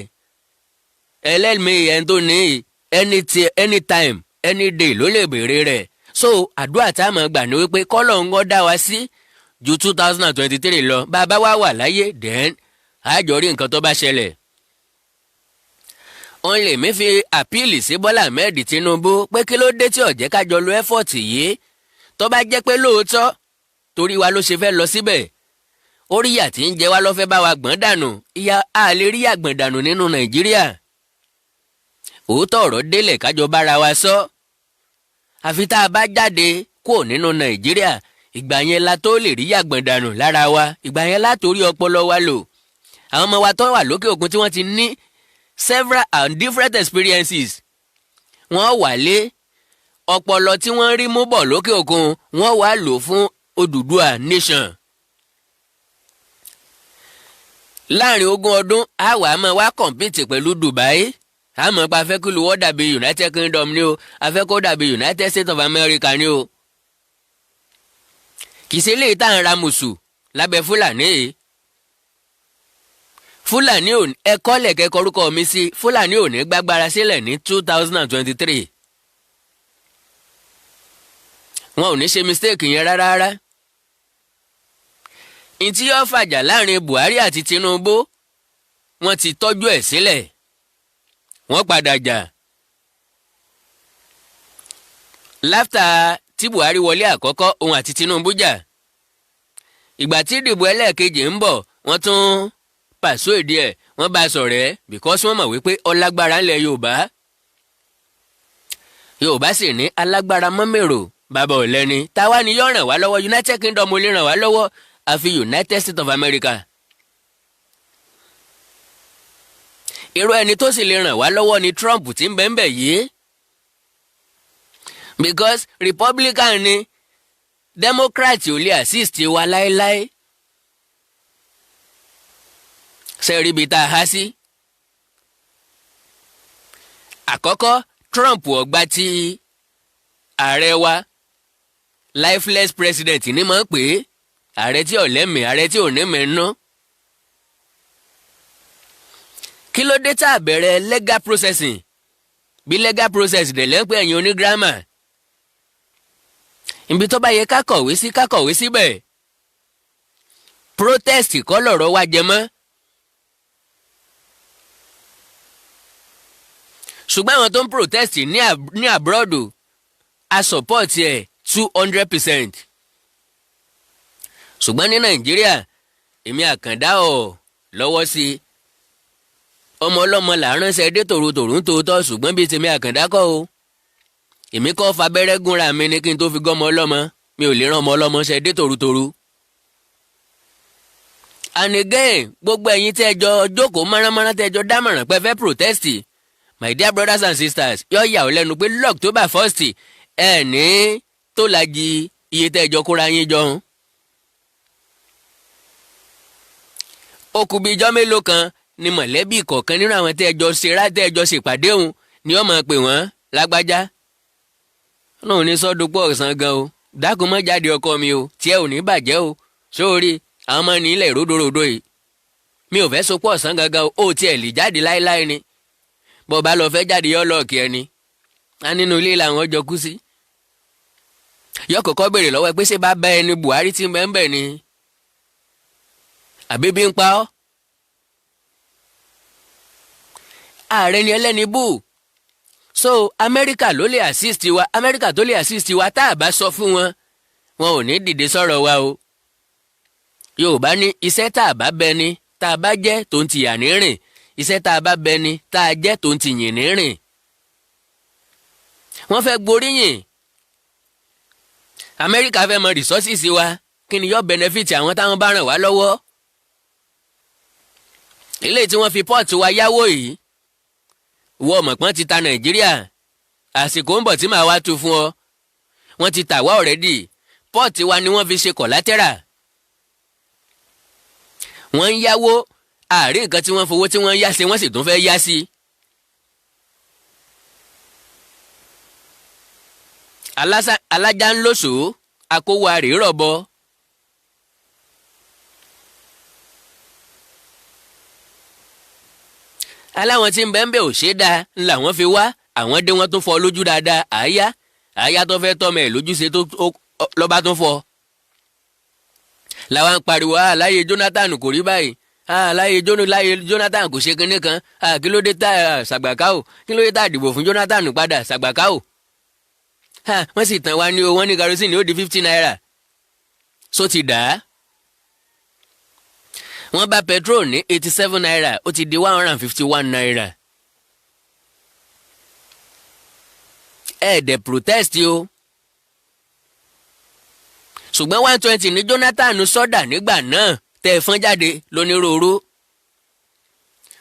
Ẹlẹ́mìí ẹni tó ní, anytime, any day ló lè béèrè rẹ̀. So àdúrà tá a máa gbà ní wípé kọ́lọ́run ó dá wa sí ju 2023 lọ. Bá a bá wà wà láyé, then àjọ rí nǹkan tó bá ṣẹlẹ̀. Òun lèmi fi appeal sí Bọ́lá Ahmed Tinubu pé kí ló dé tí ó jẹ́ ká jọ lo effort yìí? Tó bá jẹ́ pé lóòótọ́ torí wa ló ṣe fẹ́ lọ síbẹ̀, orí ìyà tí ń jẹ wá ló fẹ́ bá wa gbọ́n dànù. Ìyà a lè rí àgbọ̀n dànù nínú Nàìjíríà. Òótọ́ ọ̀rọ̀ délẹ̀, kájọ bára wa sọ. Àfi tá a bá jáde kúrò nínú Nàìjíríà, ìgbà yẹn la tó lè rí yàgbọ̀n dànù lára wa. Ìgbà yẹn la tó rí ọpọlọ wa lò. Àwọn ọmọ wa tó wà lókè òkun tí wọ́n ti ní several and different experiences, wọ́n wà lé ọpọlọ tí wọ́n rí mú bọ̀ lókè òkun, wọ́n wá lò fún Odùduwà nation. Láàrin 20 ọdún, a wà máa wá compete pẹ̀lú Dubai. Àmọ́ pa afẹ́ kí luwọ́ dàbí United Kingdom ni o, afẹ́ kó dàbí United States of America ni o. Kì í ṣe eléyìí tá à ń ra mùsù lábẹ́ Fúlàní yìí. Fúlàní ò ẹ̀kọ́ lẹ̀kẹ́ kọrúkọ mi sí. Fúlàní ò ní gbàgbára sílẹ̀ ní 2023. Wọn ò ní ṣe mistake yẹn rárá rárá. Ntí yóò fàjà láàrin Buhari àti Tinubu, wọ́n ti tọ́jú ẹ̀ sílẹ̀, wọ́n padà jà. Láftà tí Buhari wọlé àkọ́kọ́, òun àti Tinubu jà. Ìgbà tí ìdìbò ẹlẹ́ẹ̀kejì ń bọ̀, wọ́n tún pàṣọ èdè ẹ̀, wọ́n bá a sọ̀rẹ́, because wọ́n mọ̀ wípé ọlágbára ńlẹ̀ Yorùbá. Yorùbá sì ní alágbára mọ́mẹ́rò bàbá ọ̀lẹ́ni. Táwa ni yóò ràn wá lọ́wọ́? United Kingdom ò lè ràn wá lọ́wọ́, àfi United States of America. Irú ẹni tó sì lè ràn wá lọ́wọ́ ni Trump tí ń bẹ ń bẹ̀ yìí, because Republican ni. Democrat ò lè assist wa láéláé. Sẹ́ẹ̀rí ibi tá a há sí? Àkọ́kọ́, Trump ò gbà tí ààrẹ wa, lifeless president ní mọ̀ pé ààrẹ tí ò lẹ́mìí, ààrẹ tí ò ní mẹ́nu. Kí ló dé tá a bẹ̀rẹ̀ legal processing? Bí legal process dẹ̀ lẹ́ ń pè ẹ̀yin onígírámà. Ibi tó bá yẹ ká kọ̀wé sí, ká kọ̀wé síbẹ̀. Protest kọ́ lọ̀rọ̀ wa jẹ mọ́. Ṣùgbọ́n àwọn tó ń protest ní abroad, a support ẹ̀ 200%. Ṣùgbọ́n ní Nàìjíríà, èmi Àkàndá ọ̀ lọ́wọ́ sí i. Ọmọ ọlọ́mọ là ń ránṣẹ́ dé tòru tòru ń tòótọ́, ṣùgbọ́n bíi tèmi Àkàndá kọ́ o. Èmi kọ́ fabẹ́rẹ́ gúnra mi ní kí n tó fi gọ́mọ ọlọ́mọ. Mi ò lè rán ọmọ ọlọ́mọ ṣe dé tòrutòru. And again, gbogbo ẹ̀yin tẹ́ ẹ jọ jókòó mọ́ránmọ́rán, tẹ́ ẹ jọ dámọ̀ràn pé fẹ́ protest, my dear brothers and sisters, yọ yà ó lẹ́nu pé October 1st, ẹ ní tó lajì iye tẹ́ ẹ jọ kóra yín jọ hàn. Ó kù bí ijọ́ mélòó kan ni mọ̀lẹ́bí kọ̀ọ̀kan nínú àwọn tẹ́ ẹ jọ ṣe tẹ́ ẹ jọ ṣèpàdé òun ni ó máa pè wọ́n, "Lágbájá náà ní sọ́dúnpọ̀ ọ̀sán gan o, dákun mọ́ jáde ọkọ mi o, tiẹ̀ ò ní bàjẹ́ o. Sórí àwọn ọmọ ní ilẹ̀ ródòròdò yìí, mi ò fẹ́ sopọ̀ ọ̀sán gangan o, ó tiẹ̀ lè jáde láéláé ni. Bó bá lọ fẹ́ jáde, yọ lọ́ọ̀kì ẹni á nínú ilé làwọn jọ kú sí." Yọ kọ́kọ́ béèrè lọ́wọ́ ẹ pé ṣé bá bá ẹni Buhari tí ń bẹ́ ń bẹ̀ ni, àbí bí ń pa ọ́? Ààrẹ ni ẹlẹ́ni bù. So Amẹ́ríkà ló lè assist wa. Amẹ́ríkà tó lè assist wa, tá a bá sọ fún wọn, wọn ò ní dìde sọ̀rọ̀ wa o. Yorùbá ní iṣẹ́ tá a bá bẹ ni tá a bá jẹ́ tó ń tìyà ní rìn, iṣẹ́ tá a bá bẹ ni tá a jẹ́ tó ń tìyìn ní rìn. Wọ́n fẹ́ gboríyìn. Amẹ́ríkà fẹ́ mọ resources wa, kí ni yóò benefit àwọn táwọn bá ràn wá lọ́wọ́. Ilé tí wọ́n fi port wa yáwó yìí, wọ́n mọ̀ pọ́n ti ta Nàìjíríà. Àsìkò ń bọ̀ tí màá wá tu fún ọ. Wọ́n ti tà wá already. Port wa ni wọ́n fi ṣe collateral. Wọ́n ń yáwó àárín nǹkan tí wọ́n fowó tí wọ́n ń yá sí, wọ́n sì tún fẹ́ yá sí. Alájà ń lóṣòó, akówó àrèrọ̀bọ. Aláwọn tí ń bẹ́ ń bẹ́ ò ṣe é dáa ń làwọn fi wá. Àwọn dé, wọ́n tún fọ́ lójú dáadáa. Àáyá àáyá tó fẹ́ tọ́mọ ẹ̀ lójúṣe tó lọ́ba tún fọ́. Làwọn ń pariwo, láyé Jonathan kò rí báyìí, láyé Jonathan kò ṣe kinní kan, kí ló dé tá ṣàgbàká o, kí ló dé tá dìbò fún Jonathan padà ṣàgbàká o. Wọ́n sì tàn wá ní o, wọ́n ní kerosene ó di ₦50, so ti dà á. Wọ́n bá petrol ní ₦87, ó ti di ₦151. Ẹ dẹ̀ protest o. Ṣùgbọ́n 120 ní Jonathan sọ́dà nígbà náà tẹ́ ẹ fọ́n jáde lónírúurú.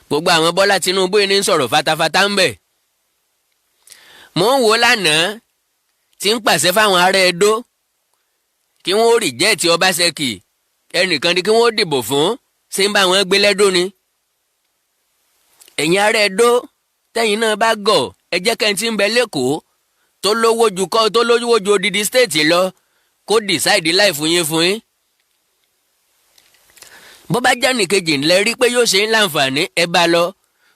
Gbogbo àwọn Bọ́lá Tinubu ní sọ̀rọ̀ fatafata ń bẹ̀. Mò ń wò lánàá tí ń pàṣẹ fáwọn ará Ẹdó kí wọ́n reject Ọbaṣẹ́kì, ẹnìkan ni kí wọ́n dìbò fún. Ṣé ń bá wọn gbé lẹ́dọ́ ni? Ẹ̀yin ará Ẹdó, tẹ́yìn náà bá gọ̀, ẹ jẹ́ kẹ́ni tí ń bẹ lẹ́kọ̀ọ́ tó lówó ju kọ́ tó lówó ju odidi state lọ kó decide life yín fún yín. Bó bá jẹ́ nìkejì ńlẹ̀ rí pé yóò ṣe ń láǹfààní, ẹ bá lọ.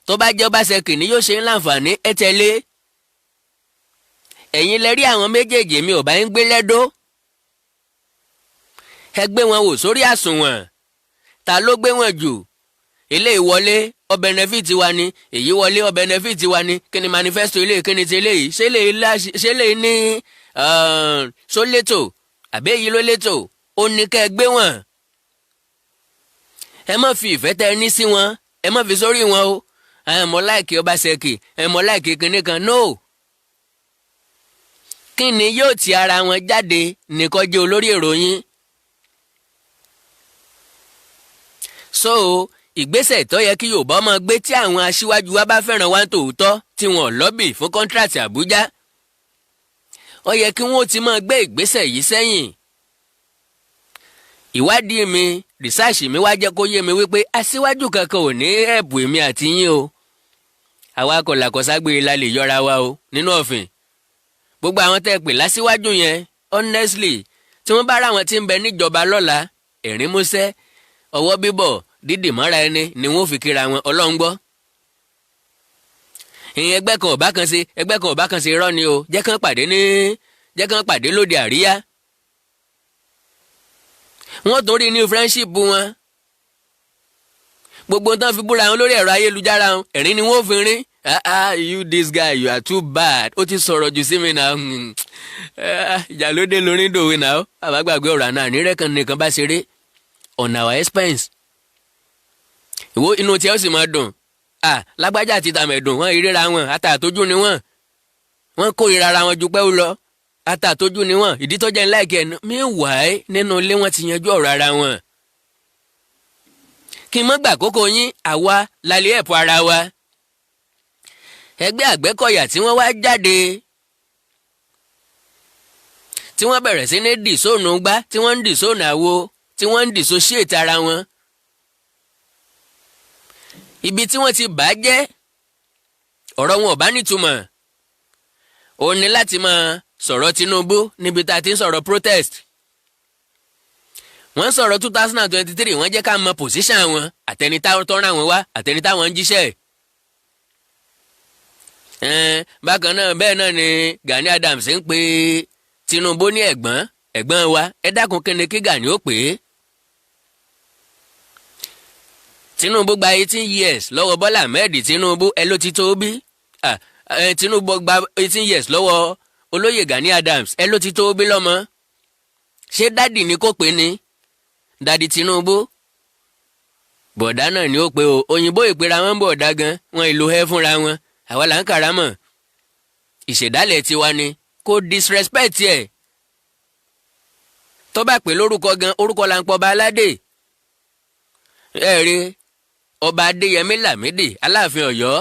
Tó bá jẹ́ Ọbaṣẹ́kì ni yóò ṣe ń láǹfààní, ẹ tẹ̀lé. Ẹ̀yin lẹ rí àwọn méjèèjì, mi ò bá ń gbé lẹ́dọ́. Ẹ gbé wọn wò sórí àsùnwọ̀n, ta ló gbé wọn jù? Eléyìí wọlé, ó benefit wa ni. Èyí wọlé, ó benefit wa ni. Kí ni manifesto eléyìí? Kí ni ti eléyìí? Ṣé lè ní sólétò àbí èyí ló létò? Ó ní kẹ́ ẹ gbé wọn. Ẹ má fi ìfẹ́ tẹ́ ẹ ní sí wọn, ẹ má fi sórí wọn o. Ẹ mọ like Ọbaṣẹ́kì, ẹ mọ like kinní kan, no. Kí ni yóò ti ara wọn jáde nìkan jẹ́ olórí èrò yín? So ìgbésẹ̀ tó yẹ kí Yorùbá máa gbé, tí àwọn aṣíwájú wa bá fẹ́ràn wa tòótọ́, tí wọn lọ́bì fún contract Àbújá, ó yẹ kí wọ́n ti máa gbé ìgbésẹ̀ yìí sẹ́yìn. Ìwádìí mi, rìsáàsì mi wá jẹ́ kó yé mi wípé aṣíwájú kankan ò ní ẹ̀bù èmi àti yín o. Àwa kò làkọ̀ságbé la lè yọra wa o nínú ọ̀fìn. Gbogbo àwọn tẹ́ ẹ pè lásíwájú yẹn, honestly, tí wọ́n bá rà wọn tí ń bẹ níjọba lọ́la, ẹ̀rín músẹ́, ọwọ́ bíbọ̀, dídì mọ́ra ẹni ni wọ́n fi kíra wọn. Ọlọ́run gbọ́. Ìyẹn ẹgbẹ́ kan ọ̀bá kan ṣe, ẹgbẹ́ kan ọ̀bá kan ṣe, irọ́ ni o. Jẹ́ kán pàdé ní, jẹ́ kán pàdé lóde àríyá. Wọ́n tún rí ní friendship wọn. Gbogbo tán fi búra wọn lórí ẹ̀rọ ayélujára wọn, ẹ̀rín ni wọ́n fi rín. "Ah ah, you this guy, you are too bad. Ó ti sọ̀rọ̀ jù sí mi náà." Ìjà ló dé lórí dòwe náà. Àbágbàgbé ọ̀rọ̀ àná ànírẹ́ kan nìkan bá ṣeré on our expense. Ìwọ inú tí ẹ ó sì máa dùn. Ah, lágbájá àti tàmẹ̀dùn wọn ìríra wọn àtàtójú ni wọn. Wọ́n kórìíra ara wọn ju pẹ́ ó lọ. Àtàtójú ni wọ́n. Ìdí tó jẹ́ ńlá ìkẹ́ ẹnu meanwhile, nínú ilé wọn ti yanjú ọ̀rọ̀ ara wọn. Kí n mọ́ gbà kókó yín, àwa lálẹ́ ẹ̀pọ̀ ara wa. Ẹgbẹ́ Àgbẹ̀kọ̀yà tí wọ́n wá jáde, tí wọ́n bẹ̀rẹ̀ sí ní disown gbá, tí wọ́n ń disown àwo, tí wọ́n ń dissociate ara wọn. Ibi tí wọ́n ti bà á jẹ́, ọ̀rọ̀ wọn ò bá nítumọ̀. Òun ni láti máa sọ̀rọ̀ Tinubu níbi tá a ti ń sọ̀rọ̀ protest. Wọ́n sọ̀rọ̀ 2023, wọ́n jẹ́ ká mọ position wọn, àtẹni tó rán wọn wá, àtẹni táwọn ń jíṣẹ́. Bákan náà, bẹ́ẹ̀ náà ni Gani Adams ń pe Tinubu ní ẹ̀gbọ́n, ẹ̀gbọ́n wa. Ẹ dákun, kí ni kí Gani ó pè é? Tinubu gba 18 years lọ́wọ́ Bọ́lá Ahmed Tinubu, ẹ ló ti tó bí. Tinubu gba 18 years lọ́wọ́ olóyè Gani Adams, ẹ ló ti tó bí lọ́mọ. Ṣé daddy ni kò pé ni daddy Tinubu? Bọ̀dá náà ni ó pe o. Òyìnbó ìpera wọn bọ̀dá gan, wọn ìlò ẹ fúnra wọn. Àwa là ń kàrámọ̀, ìṣẹ̀dálẹ̀ tiwa ni. Kò disrespect ẹ̀. Tó bá pè lórúkọ gan, orúkọ là ń pọ̀ ọba aládé. Ẹ rí ọba Adéyẹmí Lámídì, Aláàfin Ọ̀yọ́.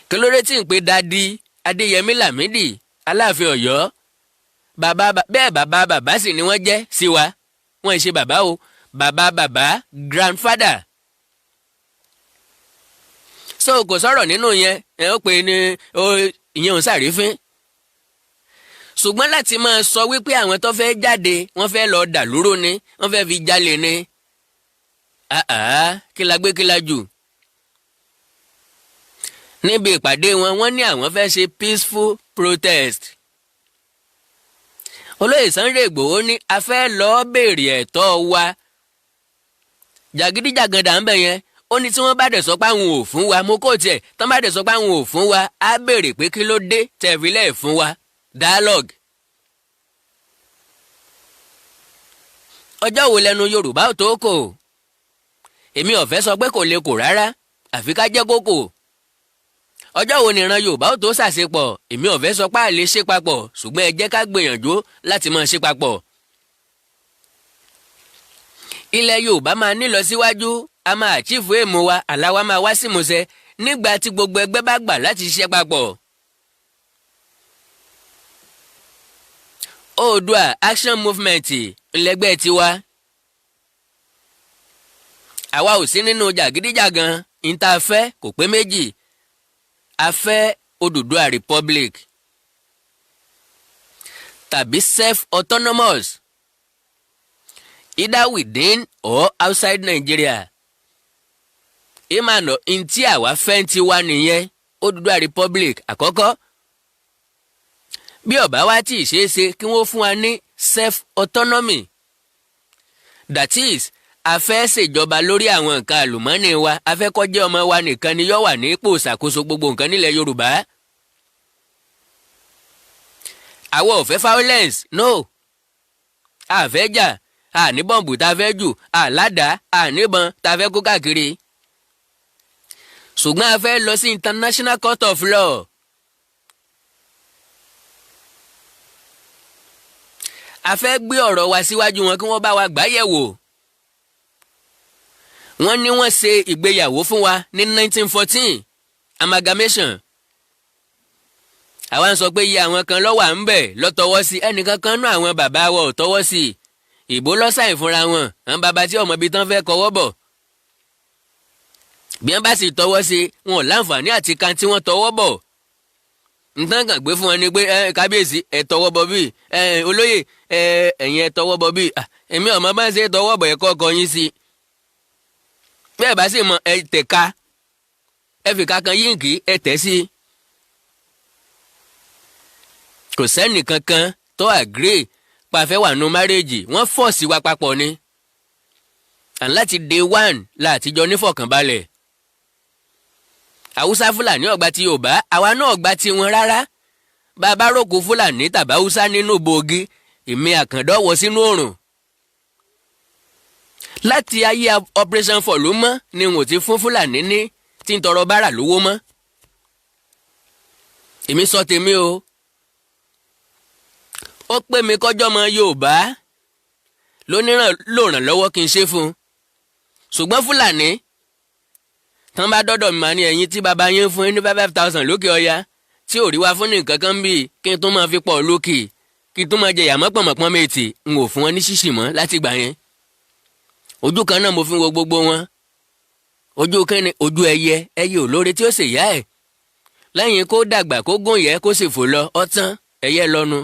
Kí ló dé tí ń pe daddy Adéyẹmí Lámídì, Aláàfin Ọ̀yọ́? Bàbá bẹ́ẹ̀, bàbá bàbá sì ni wọ́n jẹ́ sí wa. Wọ́n ṣe bàbá o, bàbá bàbá, grandfather. So kò sọ̀rọ̀ nínú yẹn. Ẹ ó pe ní ìyẹn ò sàrífín. Ṣùgbọ́n láti máa sọ wípé àwọn tó fẹ́ jáde, wọ́n fẹ́ lọ dà lúró ni, wọ́n fẹ́ fi jalè ni, kí la gbé, kí la jù? Níbi ìpàdé wọn, wọ́n ní àwọn fẹ́ ṣe peaceful protest. Olóyè Sunday Ìgbòho ní a fẹ́ lọ́ọ́ béèrè ẹ̀tọ́ wa. Jàgídíjàgan dà ń bẹ̀ yẹn. Ó ní tí wọ́n bá dẹ̀ sọ pé àwọn ò fún wa, mo kò tiẹ̀ tán, bá dẹ̀ sọ pé àwọn ò fún wa, á béèrè pé kí ló dé tẹ̀fílẹ̀ fún wa. Dialogue. Ọjọ́ wo lẹnu Yorùbá ò tó kò? Èmi ò fẹ́ sọ pé kò lè kò rárá, àfi ká jẹ́ kókò. Ọjọ́ wo nìran Yorùbá ò tó ṣàṣepọ̀? Èmi ò fẹ́ sọ pé à lè ṣe papọ̀, ṣùgbọ́n ẹ jẹ́ ká gbìyànjú láti máa ṣe papọ̀. Ilẹ̀ Yorùbá máa nílọ síwájú, a máa achieve aim wa, àlá wa máa wá sí ìmúṣẹ nígbà tí gbogbo ẹgbẹ́ bá gbà láti ṣiṣẹ́ papọ̀. Oòduà Action Movement ńlẹgbẹ́ tiwa. Àwa ò sí nínú jàgídíjàgan. Níta fẹ́ kò pé méjì. A fẹ́ Odùduwà Republic tàbí self-autonomous, either within or outside Nigeria. Ìmàna ntí àwa fẹ́ ń tiwa nìyẹn. Odùduwà Republic àkọ́kọ́. Bí ọ̀bá wa tí ì ṣeé ṣe, kí wọ́n fún wa ní self-autonomy, that is, a fẹ́ ṣèjọba lórí àwọn nǹkan àlùmọ́ọ́nì wa. A fẹ́ kó jẹ́ ọmọ wa nìkan ni yóò wà ní ipò ìṣàkóso gbogbo nǹkan nílẹ̀ Yorùbá. Àwa ò fẹ́ violence, no. A fẹ́ jà, a ní bọ́ǹbù tá a fẹ́ jù, a ládàá, a níbọn tá a fẹ́ kó káàkiri. Ṣùgbọ́n a fẹ́ lọ sí International Court of Law. A fẹ́ gbé ọ̀rọ̀ wa síwájú wọn kí wọ́n bá wa gbà yẹ̀ wò. Wọ́n ní wọ́n ṣe ìgbéyàwó fún wa ní 1914, amalgamation. Àwa ń sọ pé iye àwọn kan ló wà ń bẹ̀ lọ́tọwọ́ sí. Ẹnìkan kan náà, àwọn bàbá wa ò tọwọ́ sí ìbò lọ́sàn fúnra wọn. Àwọn bàbá tí ọmọ ibi tán fẹ́ kọwọ́ bọ̀, bí wọ́n bá sì tọwọ́ sí, wọn ò láǹfààní àti kan tí wọ́n tọwọ́ bọ̀. Nǹkan kan gbé fún wọn ni pé ẹ kábíyèsí, ẹ tọwọ́ bọ̀ bíi ẹ olóyè, ẹ ẹ̀yin ẹ tọwọ́ bọ̀ bíi. Èmi ọmọ bá ń ṣe tọwọ́ bọ̀, ẹ̀kọ́ ọkọ yín sí. Bẹ́ẹ̀ bá sì mọ, ẹ tẹ̀ka, ẹ fìkà kan yíǹkì, ẹ tẹ̀ sí i. Kò sẹ́nì kankan tó agree pàfẹ́ wà nù marriage. Wọ́n force wa papọ̀ ni, and láti day one láàtijọ́ nífọ̀kànbalẹ̀. Haúsá Fúlàní ọ̀gbà ti Yorùbá, àwa náà ọ̀gbà tiwọn rárá. Bàbá rògbò Fúlàní tàbí Haúsá nínú bòógì, èmi Àkàndọ́ wọ sínú òrùn. Láti ayé Operation Fọ̀lúmọ́ ni wọ́n ti fún Fúlàní ní tí ń tọrọ bárà lówó mọ́. Èmi sọ tèmi o. Ó pé mi kọjọ́ mọ Yorùbá lóníràn lò ràn lọ́wọ́ kí n ṣe fún un, ṣùgbọ́n Fúlàní tán bá dọ́dọ̀ mi, máa ní ẹ̀yin tí bàbá yín fún yín ní 5,000 lókè ọya tí ò rí wa fún ní nǹkan kan bíi kí n tún máa fi pọ̀ lókè, kí n tún máa jẹ ìyàmọ́ pọ̀nmọ̀pọ́n méjì, n ò fún wọn ní ṣíṣì mọ́ láti gbà yẹn. Ojú kan náà mo fi wo gbogbo wọn. Ojú kínni? Ojú ẹyẹ. Ẹyẹ olóore tí ó sì yá ẹ̀ lẹ́yìn kó dàgbà, kó gùn yẹ, kó sì fò lọ, ọ̀tán ẹyẹ lọ́nu.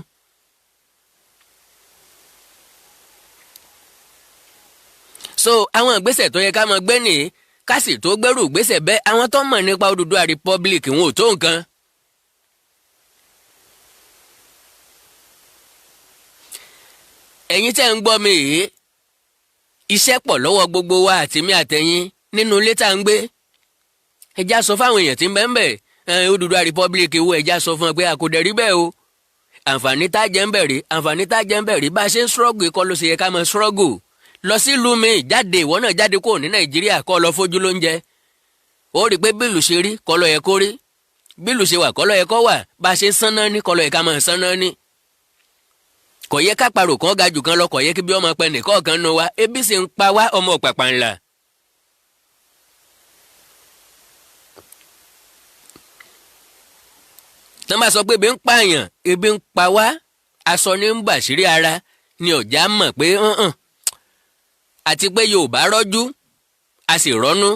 So àwọn ìgbésẹ̀ tó yẹ ká máa gbé nìyí, ká sì tó gbèrú ìgbésẹ̀ bẹ́ẹ̀, àwọn tó mọ̀ nípa Odùduwà Republic wọn ò tó nǹkan. Ẹ̀yin tẹ́ ń gbọ́ mi yìí, iṣẹ́ pọ̀ lọ́wọ́ gbogbo wa, àtèmi àtẹ̀yin, nínú ilé tá à ń gbé. Ẹ já sọ fáwọn èèyàn tí ń bẹ ń bẹ̀ Odùduwà Republic wo, ẹ já sọ fún ẹ pé a kò dẹ̀ rí bẹ́ẹ̀ o. Àǹfààní tá jẹ́ ń bẹ̀ rí, àǹfààní tá jẹ́ ń bẹ̀ rí. Bá a ṣe ń struggle kọ́ ló ṣe yẹ ká máa struggle. Lọ sílùú mi, jáde, ìwọ náà jáde kúrò ní Nàìjíríà, kó lọ fojú lóúnjẹ. Ó rí i pé bílù ṣe rí kọ́ ló yẹ kó rí, bílù ṣe wà kọ́ ló yẹ kó wà, bá a ṣe ń sanná ní kọ́ ló yẹ ká máa sanná ní. Kò yẹ káparò kan ga jù kan lọ, kò yẹ kí bí ọmọ pẹ nìkọ̀ọ̀kan nu wa, ebi sì ń pa wá, ọmọ pàpà ńlá. Tọ́ bá sọ pé ebi ń pààyàn, ebi ń pa wá, aṣọ ní ń bàṣírí ara ni ọ̀já mọ̀ pé hàn àti pé Yorùbá rọ́jú, a sì rọ́nú.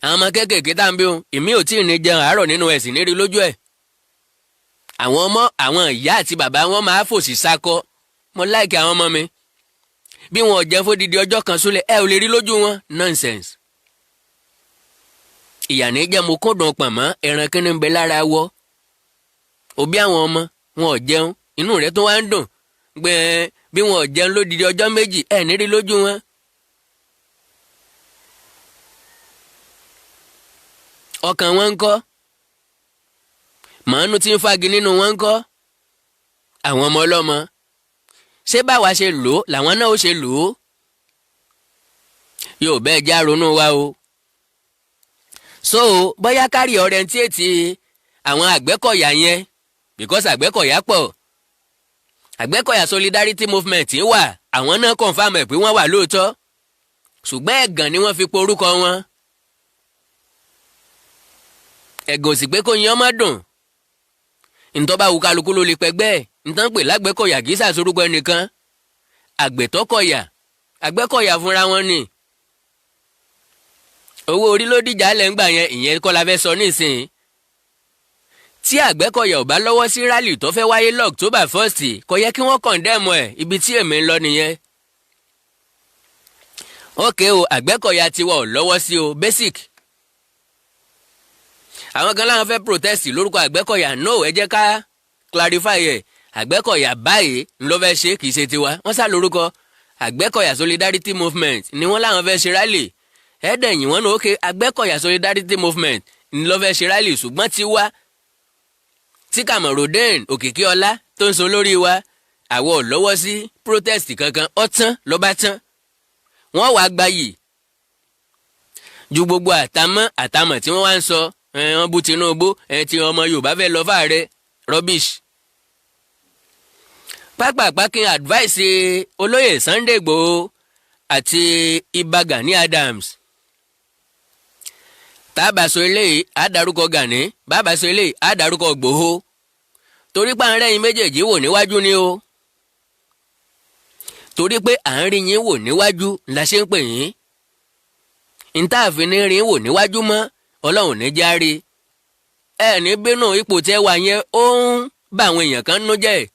Àwọn ọmọ kéékèèké tá à ń bí wọn, èmi ò tí ì ní jẹun àárọ̀ nínú ẹ̀sìn nírí lójú ẹ̀. Àwọn ọmọ, àwọn ìyá àti bàbá wọn máa fòsì sakọ. Mo like àwọn ọmọ mi, bí wọn ò jẹun fódìdí ọjọ́ kan súnlẹ̀, ẹ ò lè rí lójú wọn. Nonsense. Ìyà ní jẹ́ mo kúndùn pọ̀nmọ́ ẹran kíní ń bẹ lára wọ́. Òbí àwọn ọmọ wọn ò jẹun, inú rẹ̀ tó wá ń dùn gbẹ̀ẹ́. Bí wọn ò jẹun lódìdí ọjọ́ 2, ẹ̀ ní rí lójú wọn. Ọkàn wọn ń kọ́ màánú tí ń fagi nínú wọn ń kọ́. Àwọn ọmọ ọlọ́mọ, ṣé báwa ṣe lò ó làwọn náà ó ṣe lò ó? Yóò bẹ́ẹ̀ já ronú wa o. So bóyá kárí orientate àwọn Àgbẹ̀kọ̀yà yẹn, because Àgbẹ̀kọ̀yà pọ̀. Àgbẹ̀kọ̀yà Solidarity Movement wà, àwọn náà confirm ẹ̀ pé wọ́n wà lóòótọ́, ṣùgbọ́n ẹ̀gàn ni wọ́n fi porúkọ wọn. Ẹ̀gàn ò sì pé kó yan ọmọ dùn. Ntọ́ bá wù kálukú ló lè pẹ́gbẹ́ ẹ̀. Ntọ́ ń pè lágbẹ́kọ̀yà kì í ṣàṣorúkọ ẹnìkan. Àgbẹ̀tọ́kọ̀yà, Àgbẹ̀kọ̀yà fúnra wọn ni. Owó orí ló dìjà lẹ̀ ń gbà yẹn, ìyẹn kọ́ la fẹ́ sọ nísìnyí. Tí Àgbẹ̀kọ̀yà ò bá lọ́wọ́ sí rally tó fẹ́ wáyé l'October 1st, kò yẹ kí wọ́n condemn ẹ̀. Ibi tí èmi ń lọ nìyẹn. Ókè o, Àgbẹ̀kọ̀yà tiwa ò lọ́wọ́ sí o, basic. Àwọn kan láwọn fẹ́ protest lórúkọ Àgbẹ̀kọ̀yà. No, ẹ jẹ́ ká clarify ẹ̀. Àgbẹ̀kọ̀yà báyìí ń lọ fẹ́ ṣe, kì í ṣe tiwa. Wọ́n sá lórúkọ Àgbẹ̀kọ̀yà Solidarity Movement ni wọ́n láwọn fẹ́ ṣe rally. Ẹ̀ẹ́dẹ̀yìn wọn ní òkè Àgbẹ̀kọ̀yà Solidarity Movement ń lọ fẹ́ ṣe rally, ṣùgbọ́n tiwa tí Kamorudeen Òkìkíọlá tó ń so lórí wa, àwọn ò lọ́wọ́ sí protest kankan. Ọ̀tán ló bá tán, wọ́n wàá gbayì ju gbogbo àtàmọ́ àtàmọ̀ tí wọ́n wá ń sọ. Wọ́n bú Tinubu tí ọmọ Yorùbá fẹ́ lọ fáàrẹ, rubbish. Pápápá kí n advice olóyè Sunday Igboho àti Ìbà Gani Adams. Tábà sọ eléyìí, á dárúkọ Gani. Bàbá sọ eléyìí, á dárúkọ Igboho, torí pé à ń rẹ́yìn méjèèjì wò níwájú ni o. Torí pé à ń rí yín wò níwájú la ṣe ń pè yín. Ntáàfin ní rí wò níwájú mọ́, Ọlọ́run ní já rí ẹ ní bínú. Ipò tẹ́ wà yẹn, ó ń bá àwọn èèyàn kan nú jẹ́.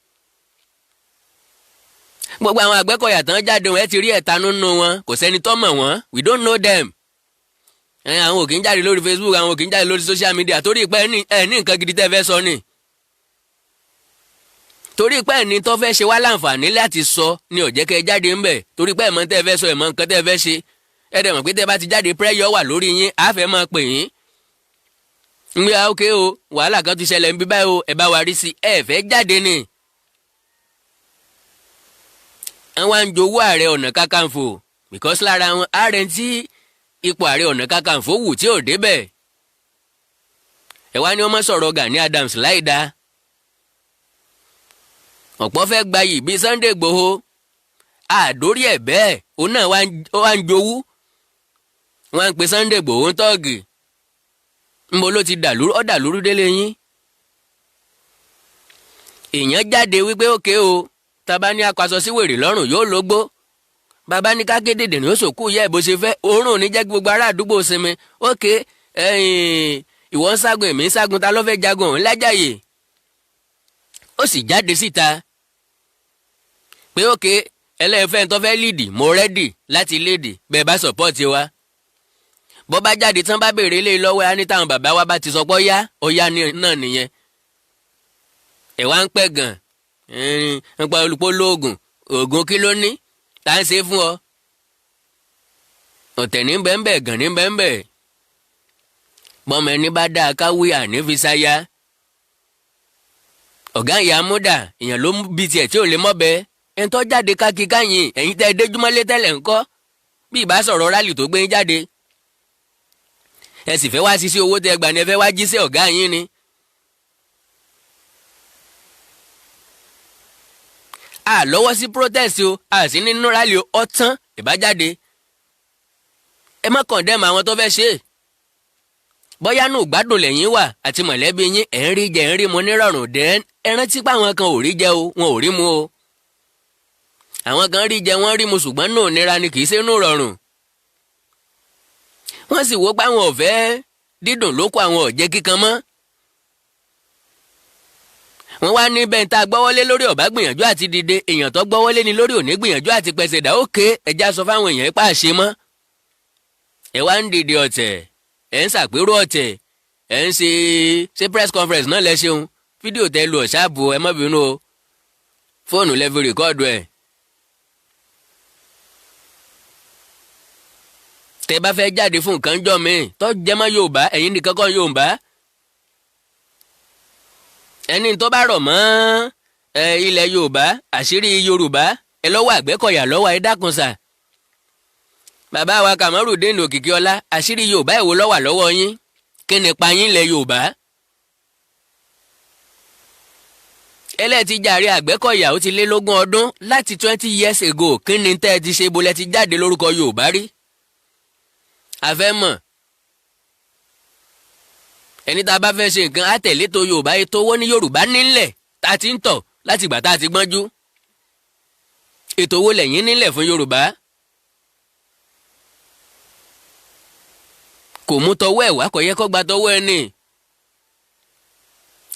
Gbogbo àwọn Àgbẹ̀kọ̀yà tán jáde wọn, ẹ ti rí ẹ̀tanú nínú wọn. Kò sẹ́ni tó mọ̀ wọ́n, we don't know them. Àwọn ò kì í jáde lórí Facebook, àwọn ò kì í jáde lórí social media, torí pé ẹ ní nǹkan gidi tẹ́ fẹ́ sọ ni, torí pé ẹni tó fẹ́ ṣe wá láǹfààní láti sọ ni ò jẹ́ kẹ́ ẹ jáde ńbẹ̀, torí pé ẹ̀mọ́ tẹ́ fẹ́ sọ, ẹ̀mọ́ nǹkan tẹ́ fẹ́ ṣe. Ẹ dẹ̀ mọ̀ pé tẹ́ bá ti jáde, pressure wà lórí yín, á fẹ́ máa pè yín. Ń gbé ókè o, wàhálà kan ti ṣẹlẹ̀ ń bí báyìí o, ẹ bá wa rí sí. Ẹ fẹ́ jáde ni. Wọ́n wá ń jowó Ààrẹ Ọ̀nà Kakanfò, because lára wọn, ààrẹ tí ipò Ààrẹ Ọ̀nà Kakanfò wù tí ò débẹ̀. Ẹ wá ní wọ́n mọ́ sọ̀rọ̀ Gani Adams láì dáa. Ọ̀pọ̀ fẹ́ gbayì bíi Sunday Igboho, àdórí ẹ̀ bẹ́ẹ̀, òun náà wá ń jowú. Wọ́n á ń pe Sunday Igboho ń tọ́ọ̀gì. Ńbo ló ti dàlúrú? Ọ́ dàlúrú délé yín. Èèyàn jáde wípé òkè o, tàbá ní akwaṣọ sí wèrè lọ́rùn, yóò lógbó. Bàbá ní ká kéde dènà, ó sòkú yẹ bó ṣe fẹ́. Òórùn ní jẹ́ kí gbogbo ará àdúgbò sinmi. Òkè ìwọ ń ságun, èmi ń ságun, ta ló fẹ́ jagun òun lájàyè? Ó sì jáde síta pé òkè ẹlẹ́fẹ́ tó fẹ́ lead, mo ready láti lead bẹ́ẹ̀ bá support wa. Bọ́ bá jáde tán, bá béèrè lé lọ́wọ́ ẹ ní táwọn bàbá wa bá ti sọ pé ó yá, ó yá náà nìyẹn. Ẹ̀ wá ń pẹ́ gan nípa olùpọ̀ lóògùn. Oògùn kí ló ní tá à ń ṣe fún ọ? Ọ̀tẹ̀ ní bẹ́ńbẹ́ gàn ní bẹ́ńbẹ́. Bọ́mọ ẹni bá dáa káwé àní fi ṣáyà. Ọ̀gá ìyá múdà, èèyàn ló bí tiẹ̀ tí ò lè mọ́bẹ. Ẹni tó jáde káàkiri káyìn, ẹ̀yin tẹ́ ẹ déjúmọ́lé tẹ́lẹ̀ ńkọ́? Bí ìbá sọ̀rọ̀ rally tó gbé yín jáde, ẹ sì fẹ́ wá ṣiṣẹ́ owó tẹ́ gbà ní, ẹ fẹ́ wá jíṣẹ́ ọ̀gá yín ni. A lọ́wọ́ sí protest o, a sì nínú rally o, ọ̀tán ìbájáde. Ẹ má condemn àwọn tó fẹ́ ṣe é. Bóyá nù gbádùn lẹ́yìn wà àti mọ̀lẹ́bí yín, ẹ̀ ń rí jẹ, ẹ̀ ń rí mu nírọ̀rùn dẹ́n. Ẹ rántí pé àwọn kan ò rí jẹ o, wọn ò rí mu o. Àwọn kan rí jẹ, wọ́n rí mu, ṣùgbọ́n nù nira ni, kì í ṣe nù rọrùn. Wọ́n sì wò pé àwọn ò fẹ́ dídùn lóko, àwọn ò jẹ́ kíkan mọ́. Wọ́n wá ní bẹ́ẹ̀ tá a gbọ́wọ́lé lórí ọ̀bá gbìyànjú àti dìde. Èèyàn tó gbọ́wọ́lé ni lórí òní gbìyànjú àti pẹ̀sẹ̀ dà. Ókè ẹja sọ fáwọn èèyàn ipá àṣẹ mọ́. Ẹ wá ń dìde ọ̀tẹ̀, ẹ̀ ń ṣàpérò ọ̀tẹ̀, ẹ̀ ń ṣe ṣe press conference náà. Lẹ ṣeun. Fídíò tẹ lu ọ̀ṣáàbù, ẹ má bínú o, fóònù lẹ fi record ẹ̀. Tẹ bá fẹ́ jáde fún nǹkan jọ mi tó jẹ́ mọ́ Yorùbá, ẹ̀yin nìkan kọ́ Yorùbá. Ẹni tó bá rọ̀ mọ́ ẹ ilẹ̀ Yorùbá, àṣírí Yorùbá, ẹ lọ́wọ́ Àgbẹ̀kọ̀yà lọ́wọ́. Ẹ dákun sà, bàbá wa Kamarudeen Òkìkíọlá, àṣírí Yorùbá èwo ló wà lọ́wọ́ yín? Kí ni pa yín lẹ̀ Yorùbá? Ẹlẹ́ẹ̀tì jàre Àgbẹ̀kọ̀yà, ó ti lé lógún ọdún láti 20 years ago. Kí ni tẹ́ ẹ ti ṣe? Bolẹ́ ti jáde lórúkọ Yorùbá rí? A fẹ́ mọ̀. Ẹni tá a bá fẹ́ ṣe nǹkan, á tẹ̀lé tó Yorùbá. Ètò owó ní Yorùbá nílẹ̀ tá a ti ń tọ̀ láti ìgbà tá a ti gbọ́njú. Ètò owó lẹ́yìn nílẹ̀ fún Yorùbá? Kò mú tọwọ́ ẹ̀ wá, kò yẹ kó gba tọwọ́ ẹ ní.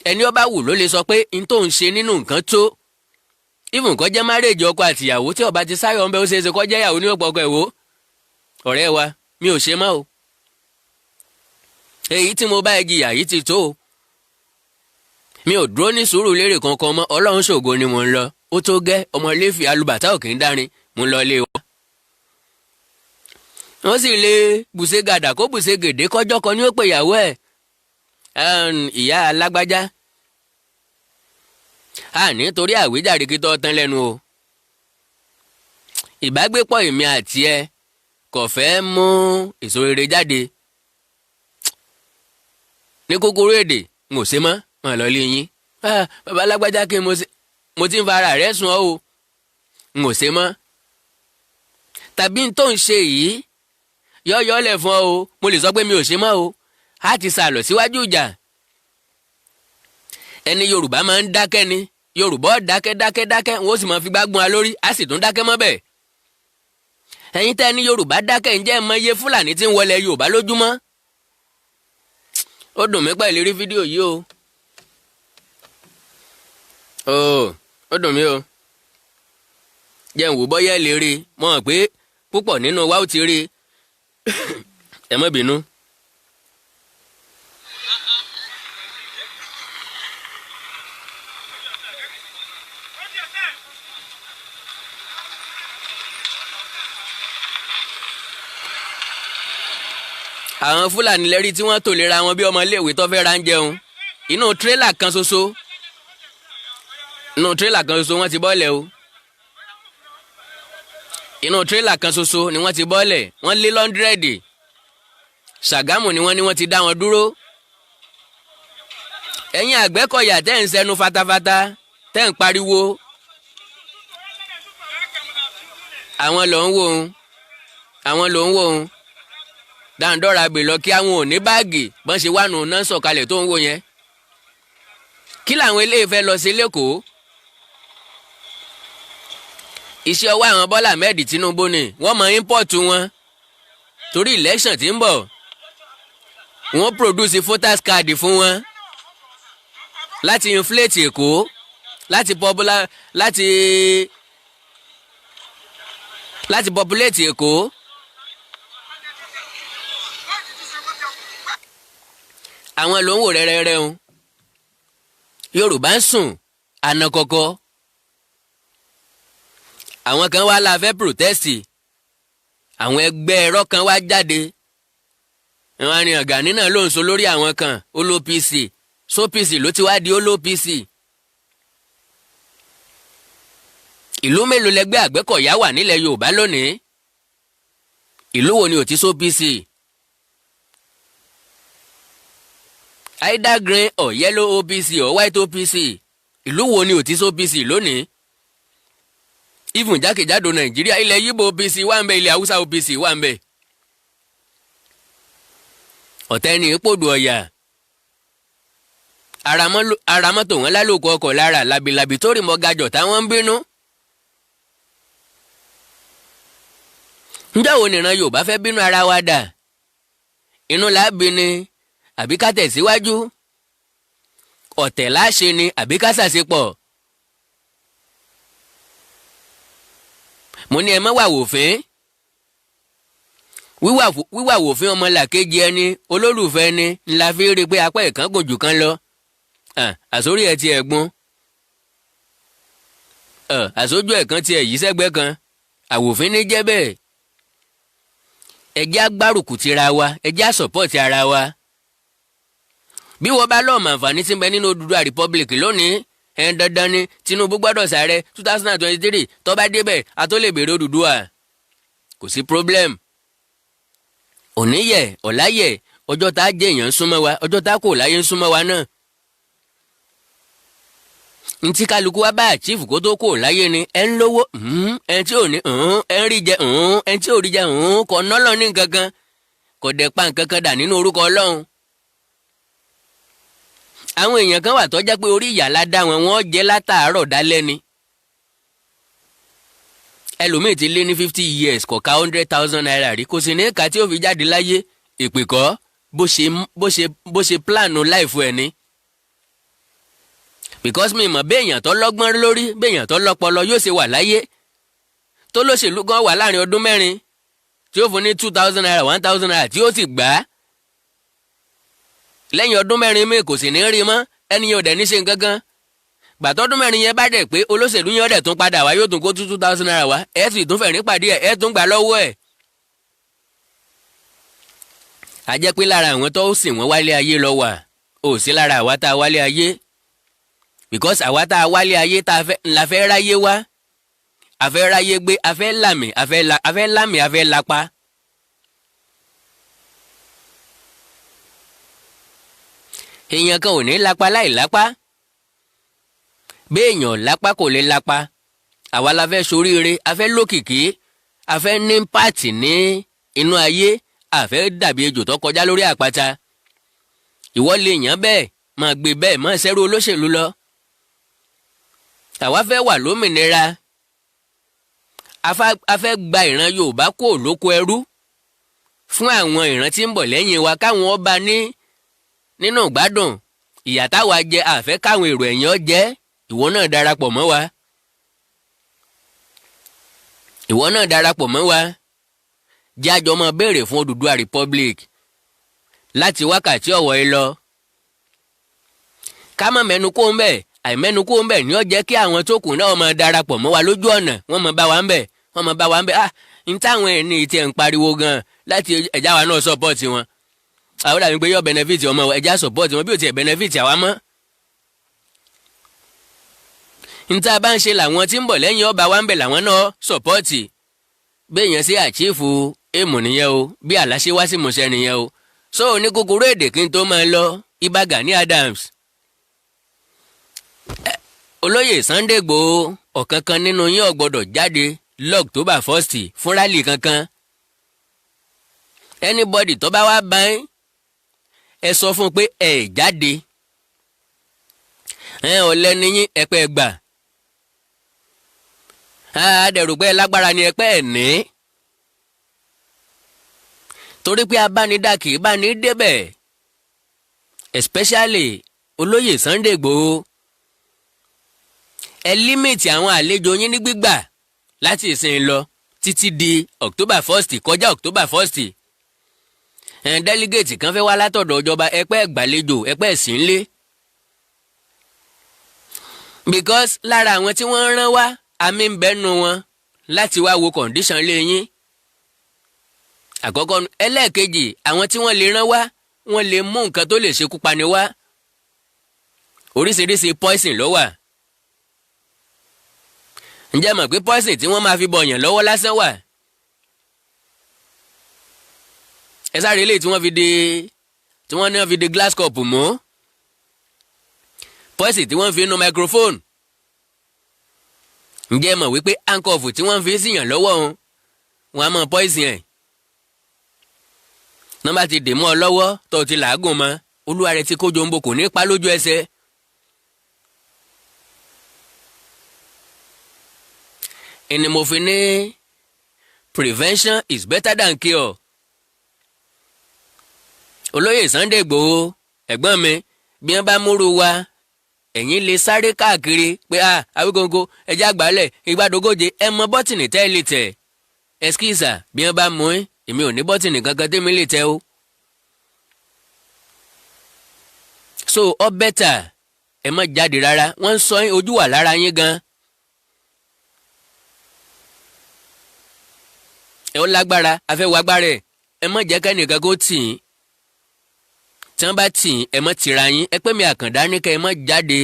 Ẹni ó bá wù ló lè sọ pé n tó ń ṣe nínú nǹkan tó even kó jẹ́ marriage ọkọ àtìyàwó, tí ó bá ti sáyọ̀ ń bẹ, ó ṣeé ṣe kó jẹ́ ìyàwó ní ọ̀pọ̀ ọkọ ẹ̀ wò. Ọ̀rẹ́ wa, mi ò ṣe mọ́ o, èyí tí mo bá ẹ jìyà yìí ti tó o. Mi ò dúró ní sùúrù lérè kankan mọ́. Ọlọ́run ṣògo ni mò ń lọ. Ó tó gẹ́, ọmọ lẹ́fì alùbàtà òkè ń dárin, mò ń lọ ilé wa. Wọ́n sì lè bùṣe gàdà kó bùṣe gèdè kọjọ́ kan ní ó pè ìyàwó ẹ̀, ìyá alágbájá, a nítorí àwíjàre kí tó tán lẹ́nu o. Ìbágbépọ̀ èmi àti ẹ kò fẹ́ mú èso rere jáde. Ní kúkúrú èdè, n ò ṣe mọ́, wọn lọ lé yín. Bàbá alágbájá, kí mo ti ń fa ara rẹ̀ sùn ọ́ o, n ò ṣe mọ́. Tàbí n tó ń ṣe yìí yọ́yọ́ lẹ̀ fún ọ o, mo lè sọ pé mi ò ṣe mọ́ o. A ti sàlọ̀ síwájú ìjà. Ẹni Yorùbá máa ń dákẹ́ ni. Yorùbá dákẹ́ dákẹ́ dákẹ́, wọ́n sì máa fi gbágun wa lórí, á sì tún dákẹ́ mọ́ bẹ́ẹ̀. Ẹ̀yin tẹ́ ní Yorùbá dákẹ́, ǹjẹ́ ẹ mọ iye Fúlàní tí ń wọlé Yorùbá lójúmọ́? Ó dùn mí pẹ̀lú rí fídíò yìí o. Ó dùn mí o. Jẹ́ ń wò bọ́yá ẹ lè rí i. Mọ̀ pé púpọ̀ nínú wa ó ti rí i. Ẹ má bínú. Àwọn Fúlàní lẹ́rí tí wọ́n tò lera wọn bí ọmọléèwé tó fẹ́ ra ń jẹun inú tírélà kan ṣoṣo. Inú tírélà kan ṣoṣo wọ́n ti bọ́lẹ̀ o. Inú tírélà kan ṣoṣo ni wọ́n ti bọ́lẹ̀. Wọ́n lé lọ́ndrẹ́dì. Ṣàgámù ni wọ́n ní wọ́n ti dá wọn dúró. Ẹ̀yin Àgbẹ̀kọ̀yà tẹ́ ń sẹnu fatafata, tẹ́ ń pariwo, àwọn ló ń wò ó, àwọn ló ń wò ó. Dáńdọ́ra gbè lọ kí àwọn ò ní báàgì bọ́n ṣe wà nù náà sọ̀kalẹ̀ tó ń wò yẹn. Kí làwọn eléyìí fẹ́ lọ sí lẹ́kọ̀ọ́? Iṣẹ́ ọwọ́ àwọn Bọ́lá Ahmed Tinubu ni. Wọ́n mọ import wọn torí election tí ń bọ̀. Wọ́n produce voters card fún wọn láti inflate Èkó, láti popular, láti populate Èkó. Àwọn ló ń wò rẹ́rẹ́rẹ́ o. Yorùbá ń sùn àná kọ̀kọ́. Àwọn kan wá la fẹ́ protest, àwọn ẹgbẹ́ ẹ̀rọ kan wá jáde. Wọn ní Gani náà ló ń sọ lórí àwọn kan olópc sópc ló ti wá di olópc. Ìlú mélòó lẹgbẹ́ Àgbẹ̀kọ̀yà wà nílẹ̀ Yorùbá lónìí? Ìlú wo ni ò ti sópc? Either green or yellow OPC or white OPC. Ìlú wo ni ò ti sópc lónìí? Even jákèjádò Nàìjíríà, ilẹ̀ Yíbò OPC wà ń bẹ, ilẹ̀ Haúsá OPC wà ń bẹ. Ọ̀tẹ́ ní ipòdù ọ̀yà ara mọ́tò wọn lálòkù ọkọ̀ lára làbìlàbì tó rì mọ́ gajọ̀ táwọn ń bínú. Ǹjẹ́ wo nìran Yorùbá fẹ́ bínú ara wa dà? Inú làábi ni àbí ká tẹ̀síwájú? Ọ̀tẹ̀ láṣẹ ni àbí ká ṣàṣepọ̀? Mo ní ẹ má wà wòfín. Wíwà wòfín ọmọlàkejì ẹni, olólùfẹ́ ẹni ńlá fi rí i pé apá ìkan gùn jù kan lọ. Àsórí ẹ ti ẹ̀gbọ́n, àsójú ẹ̀ kan tiẹ̀ yí sẹ́gbẹ́ kan, àwòfín ní jẹ́ bẹ́ẹ̀. Ẹ jẹ́ á gbárùkù tira wa, ẹ jẹ́ á sọ̀pọ̀tì ara wa. Bí wọ́n bá lọ́ọ̀mọ̀ àǹfààní tí ń bẹ nínú Odùduwà Republic lónìí, ẹ̀ ń dandan ni Tinubu gbọ́dọ̀ sáré 2023. Tó bá débẹ̀, a tó lè béèrè Odùduwà, kò sí problem. Òní yẹ, ọ̀la yẹ, ọjọ́ tá a jẹ́ èèyàn ń súnmọ́ wa, ọjọ́ tá a kò láyé ń súnmọ́ wa náà. Ntí kálukú wa bá àchífù kó tó kò láyé ni. Ẹ ń lówó, ẹ tí ò ní, ẹ ń rí jẹ, ẹ tí ò rí jẹ, kò nọ́lọ́ ní nǹkan kan, kò dẹ̀ pa nǹkan kan dà nínú orúkọ Ọlọ́run. Àwọn èèyàn kan wà tó jẹ́ pé orí ìyà la dá wọn, wọ́n jẹ́ látàárọ̀ dálẹ́ ni. Ẹlòmíì ti lé ní 50 years, kò ka ₦100,000 rí, kò sì ní ká tí ó fi jáde láyé. Èpè kọ́, bó ṣe plan life ẹ̀ ni. Because mi mọ̀ béèyàn tó lọ́gbọ́n lórí, béèyàn tó lọ́pọlọ yóò ṣe wà láyé tó lóṣèlú gan wà láàrin ọdún 4 tí ó fún ní ₦2,000, ₦1,000, tí ó sì gbà á lẹ́yìn ọdún 4 mi kò sì ní rí mọ́. Ẹni yẹn ò dẹ̀ ní ṣe nǹkan kan. Gbàtọ́dún 4 yẹn bá dẹ̀ pé, olóṣèlú yẹn dẹ̀ tún padà wá, yóò tún kó ₦2,000 wá, ẹ̀ sì tún fẹ̀rín pàdé ẹ̀, ẹ̀ tún gbà lọ́wọ́ ẹ̀. A jẹ́ pé lára àwọn tó sìn wọ́n wálé ayé lọ wà, ò sí lára àwa tá a wálé ayé, because àwa tá a wálé ayé tá a fẹ́ la fẹ́ ráyé wá, a fẹ́ ráyé gbé, a fẹ́ làmì, a fẹ́ lámì, a fẹ́ lápá. Èèyàn kan ò ní lápá láì lápá, béèyàn lápá kò lè lápá. Àwa la fẹ́ soríire, a fẹ́ lókìkí, a fẹ́ ní pààtì ní inú ayé, a fẹ́ dàbí ejò tó kọjá lórí àpáta. Ìwọ lè yàn bẹ́ẹ̀, máa gbé bẹ́ẹ̀, máa ṣẹ́rú olóṣèlú lọ. Àwa fẹ́ wà lómìnira, a fẹ́ gba ìran Yorùbá kó lóko ẹrú fún àwọn ìran tí ń bọ̀ lẹ́yìn wa, káwọn ọba ní nínú ìgbádùn. Ìyà táwa jẹ, a fẹ́ káwọn èrò ẹ̀yìn ọ jẹ. Ìwọ náà darapọ̀ mọ́ wa, ìwọ náà darapọ̀ mọ́ wa. Jẹ́ àjọ máa béèrè fún Odùduwà Republic láti wákàtí ọ̀wọ́ yìí lọ. Ká má mẹ́nu kó ń bẹ̀, àìmẹ́nu kó ń bẹ̀ ni ó jẹ́ kí àwọn tó kù náà máa darapọ̀ mọ́ wa lójú ọ̀nà. Wọ́n máa bá wa ń bẹ̀, wọ́n máa bá wa ń bẹ̀. Ah, n táwọn ẹni tí ẹ̀ ń pariwo gan láti ẹ̀já wa náà support wọn. Àwọn dàbí pé yóò benefit ọmọ wa, ẹ̀já support wọn bí ò tiẹ̀ benefit àwa mọ́. N tá a bá ń ṣe làwọn tí ń bọ̀ lẹ́yìn ọba wa ń bẹ̀, làwọn náà support. Béèyàn sí àchífù èèmù nìyẹn o, bí àlá ṣe wá sí ìmúṣẹ nìyẹn o. So ní kúkúrú èdè, kí n tó máa lọ, Ìbà Gani Adams. Olóyè Sunday Igboho, ọ̀kankan nínú yín ò gbọ́dọ̀ jáde l'October 1st fún rally kankan. Anybody tó bá wá bá yín, ẹ sọ fún un pé ẹ jáde. Ẹ ọ̀lẹ ni yín, ẹ pẹ́ gbà á dẹ̀rù pé ẹ lágbára ni, ẹ pẹ́ ẹ̀ ní, torí pé abánidá kì í bá ní débẹ̀, especially olóyè Sunday Igboho. Ẹ limit àwọn àlejò yín ní gbígbà láti ìsìn lọ títí di October 1st, kọjá October 1st. Ẹ̀ delegate kan fẹ́ wá látọ̀dọ̀ ìjọba, ẹ pẹ́ gbàlejò, ẹ pẹ́ sí ń lé, because lára àwọn tí wọ́n rán wá, àmì ń bẹ́nu wọn láti wá wo condition lé yín àkọ́kọ́. Ẹlẹ́ẹ̀kejì, àwọn tí wọ́n lè rán wá, wọ́n lè mú nǹkan tó lè ṣekú pani wá. Oríṣiríṣi poison ló wà. Ǹjẹ́ mọ̀ pé poison tí wọ́n máa fi bọ̀yàn lọ́wọ́ lásán wà? Ẹ sáré eléyìí tí wọ́n fi di, tí wọ́n ní wọ́n fi di glass cup mú, poison tí wọ́n fi nu microphone. Ǹjẹ́ mọ̀ wípé handcuff tí wọ́n fi síyàn lọ́wọ́ wọn, wọ́n á mọ̀ poison ẹ̀? Nọ́mbà ti dè mọ́ ọ lọ́wọ́ tó ti làágùn mọ́, olúwa rẹ̀ ti kó jombo, kò ní pa lójú ẹsẹ̀. Ẹni mo fi ní prevention is better than cure. Olóyè Sunday Igboho, ẹ̀gbọ́n mi, bí wọ́n bá múrú wa, ẹ̀yin lè sáré káàkiri pé a Awíkonko, ẹjẹ́ àgbálẹ̀ ìgbàdógóje, ẹ mọ bọ́tìnì tẹ́ ẹ lè tẹ̀. Ẹskísà, bí wọ́n bá mú ẹ, èmi ò ní bọ́tìnì kankan tẹ́mi lè tẹ̀ o. So ọ better ẹ má jáde rárá. Wọ́n ń sọ ojú wà lára yín gan. Ẹ ó lágbára, afẹ́ wọ agbára ẹ̀, ẹ má jẹ́ kẹ́nìkan kó tì í. Tí wọ́n bá tì í, ẹ má tìra yín. Ẹ pé mi Àkàndá ní kẹ́ ẹ má jáde.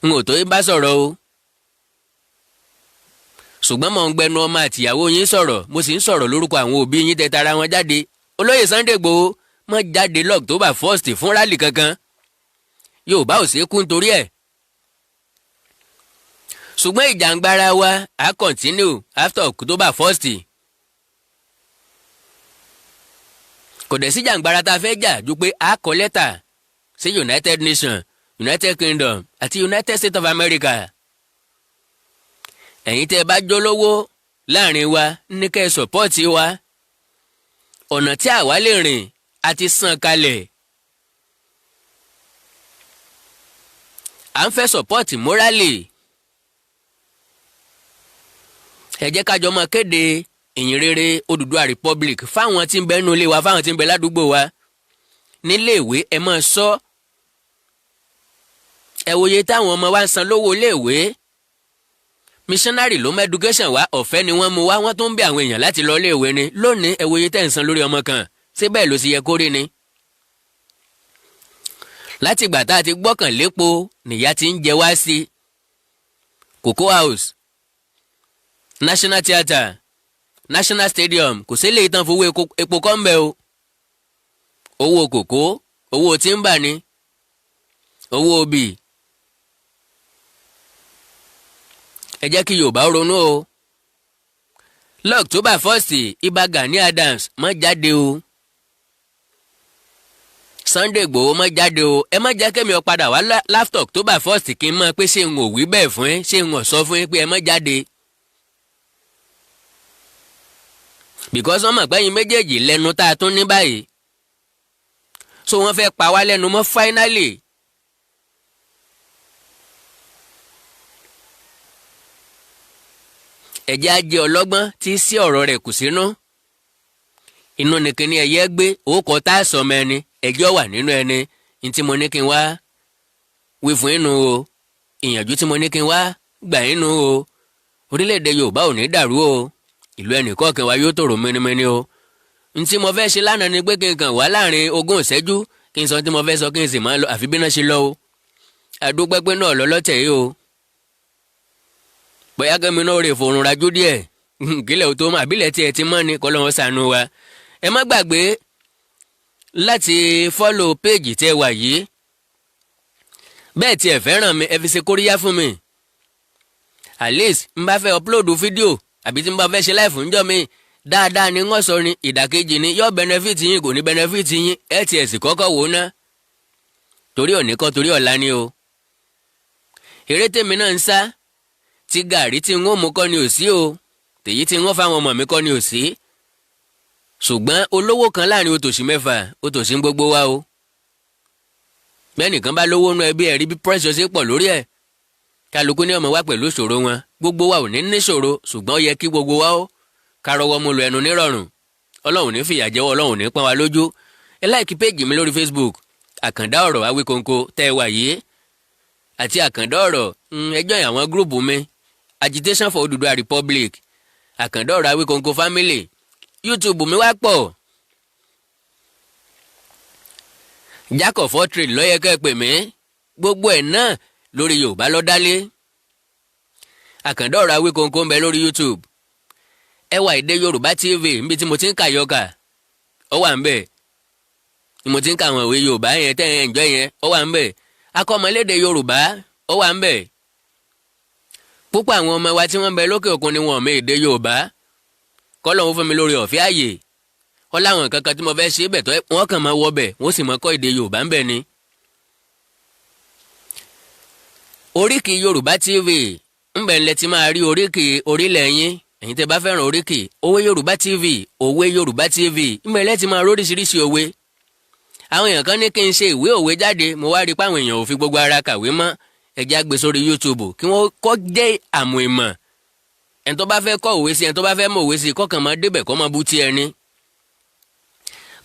N ò tó yín bá sọ̀rọ̀ o, ṣùgbọ́n mò ń gbẹnu ọmọ àtìyàwó yín sọ̀rọ̀, mo sì ń sọ̀rọ̀ lórúkọ àwọn òbí yín tẹ tara wọn jáde. Olóyè Sunday Igboho, má jáde l'October 1st fún rally kankan. Yorùbá ò ṣeé kú nítorí ẹ̀, ṣùgbọ́n ìjàngbara wa á continue after October 1st. Kò dẹ̀ sí jàǹgbara tá a fẹ́ jà ju pé a kọ lẹ́tà sí United Nations, United Kingdom àti United States of America. Ẹ̀yin tẹ́ ẹ bá jólówó láàrin wa ní kẹ́ ẹ sọ̀pọ́ọ̀tì wa. Ọ̀nà tí àwa lè rìn àti sàn kalẹ̀. À ń fẹ́ sọ̀pọ́ọ̀tì morally. Ẹ jẹ́ ká jọ máa kéde ìyìn rere Odùduwà Republic fáwọn tí ń bẹ nínú ilé wa, fáwọn tí ń bẹ ládùúgbò wa, níléèwé. Ẹ máa sọ. Ẹ wòye táwọn ọmọ wa ń san lówó iléèwé. Missionary ló mú education wá, ọ̀fẹ́ ni wọ́n mú wá, wọ́n tún ń bẹ àwọn èèyàn láti lọ iléèwé ni. Lónìí, ẹ wòye tẹ̀ ń san lórí ọmọ kan. Ṣé bẹ́ẹ̀ ló sì yẹ kó rí ni? Látìgbà tá a ti gbọ́kàn lépo nìyà ti ń jẹ wá sí. Cocoa House, National Theatre, National Stadium, kò sí lè tán fowó epo kọ́ ń bẹ̀ o. Owó kòkó, owó tíńbà ni, owó obì. Ẹ jẹ́ kí Yorùbá ronú o. l'October 1st, Ìbà Gani Adams, má jáde o. Sunday Igboho, má jáde o. Ẹ má jẹ́ kémi ó padà wá l'after October 1st kí n mọ̀ pé ṣé n ò wí bẹ́ẹ̀ fún yín, ṣé n ò sọ fún yín pé ẹ má jáde, because wọ́n mọ̀ pé ẹ̀yin méjèèjì lẹ́nu tá a tún ní báyìí, so wọ́n fẹ́ pa wá lẹ́nu mọ́ finally. Ẹ̀jẹ̀ á jẹ́ ọlọ́gbọ́n tí sí ọ̀rọ̀ rẹ̀ kù sínú inú ni kíní ẹyẹ gbé òkò tá a sọmọ ẹni, ẹjọ́ wà nínú ẹni. Ní tí mo ní kí n wá wí fún inú o, ìyànjú tí mo ní kí n wá gbà inú o. Orílẹ̀-èdè Yorùbá ò ní dàrú o, ìlú ẹnì kọ̀ọ̀kan wa yóò tòrò mẹ́nimẹ́ni o. N tí mo fẹ́ ṣe lánàá ni pé kí n kàn wá láàrin 20 ìṣẹ́jú, kí n sọ tí mo fẹ́ sọ, kí n sì máa lọ, àfi bí náà ṣe lọ o. Àdúpẹ́ pé náà lọ́lọ́tẹ̀ yìí o. Bóyá kẹ́mi náà rè fòrùn rajú díẹ̀ kílẹ̀ ò tó mọ́, àbílẹ̀ tiẹ̀ ti mọ́ ni, kọ́ lọ́wọ́ ṣàánú wa. Ẹ má gbàgbé láti follow péèjì tẹ́ wà yìí. Bẹ́ẹ̀ tiẹ̀ fẹ́ràn mi, ẹ fi ṣe kóríyá fún mi. At least n bá fẹ́ upload fídíò àbí tí n bá fẹ́ ṣe live ńjọ́ mi, dáadáa ni wọ́n sọ ni, ìdàkejì ni, yóò benefit yín, kò ní benefit yín, ẹ tiẹ̀ sì kọ́kọ́ wò ó ná. Torí òní kọ́, torí ọ̀la ni o. Eré tèmi náà ń sá tí gàrí tí n ó mú kọ́ ni ò sí o, tèyí tí n ó fáwọn ọmọ mi kọ́ ni ò sí. Ṣùgbọ́n olówó kan láàrin òtòṣì mẹ́fà, òtòṣì ń gbogbo wa o. Bẹ́ẹ̀nìkan bá lówó nú ẹbí, ẹ̀ rí bí pressure ṣe pọ̀ lórí ẹ̀. Kálukú ní ọmọ wa pẹ̀lú ìṣòro wọn. Gbogbo wa ò ní níṣòro, ṣùgbọ́n ó yẹ kí gbogbo wa ó ká rọwọ́ mú lu ẹnu nírọ̀rùn. Ọlọ́run ní fìyà jẹ́wọ́, Ọlọ́run ní pọ́n wa lójú. Ẹ like page mi lórí Facebook, Àkàndá Ọ̀rọ̀ Awíkonko tẹ́ ẹ wà yìí, àti Àkàndá Ọ̀rọ̀. Ẹ join àwọn group mi, Agitation for Oduduwa Republic, Àkàndá Ọ̀rọ̀ Awíkonko Family. YouTube mi wá pọ̀, Jack of all trade ló yẹ kẹ́ ẹ pè mí. Gbogbo ẹ̀ náà lórí Yorùbá ló dálé. Àkàndá Ọ̀rọ̀ Awíkonko ń bẹ lórí YouTube. Ẹwà Èdè Yorùbá TV, níbi tí mo ti ń kà yọkà, ó wà ń bẹ. Ni mo ti ń ka àwọn ìwé Yorùbá yẹn tẹ́ ẹ̀ ń jọ yẹn, ó wà ń bẹ. Akọ́mọlédè Yorùbá, ó wà ń bẹ. Púpọ̀ àwọn ọmọ wa tí wọ́n ń bẹ lókè òkun ni wọn ò mọ èdè Yorùbá. Kọ́lọ́hún fún mi lórí ọ̀fẹ́ àyè, wọ́n láwọn nǹkan kan tí mo fẹ́ ṣe bẹ̀ tó wọ́n kàn máa wọ bẹ̀, wọ́n sì máa kọ́ èdè Yorùbá ń bẹ̀ ni. Oríkì Yorùbá TV ńbẹ̀ ńlẹ̀ tí máa rí oríkì orílẹ̀ yín. Ẹ̀yin tẹ́ bá fẹ́ràn oríkì, Òwe Yorùbá TV, Òwe Yorùbá TV, ńbẹ̀ ńlẹ̀ tí máa róríṣiríṣi òwe. Àwọn èèyàn kan ní kí n ṣe ìwé òwe jáde. Mo wá rí i pé àwọn èèyàn ò fi gbogbo ara kàwé mọ́. Ẹ jẹ́ á gbé sórí YouTube kí wọ́n kọ́ jẹ́ àmù ìmọ̀. Ẹni tó bá fẹ́ kọ́ òwe sí, ẹni tó bá fẹ́ mọ̀ òwe sí, kọ́kàn máa débẹ̀ kọ́ máa bú tí ẹni.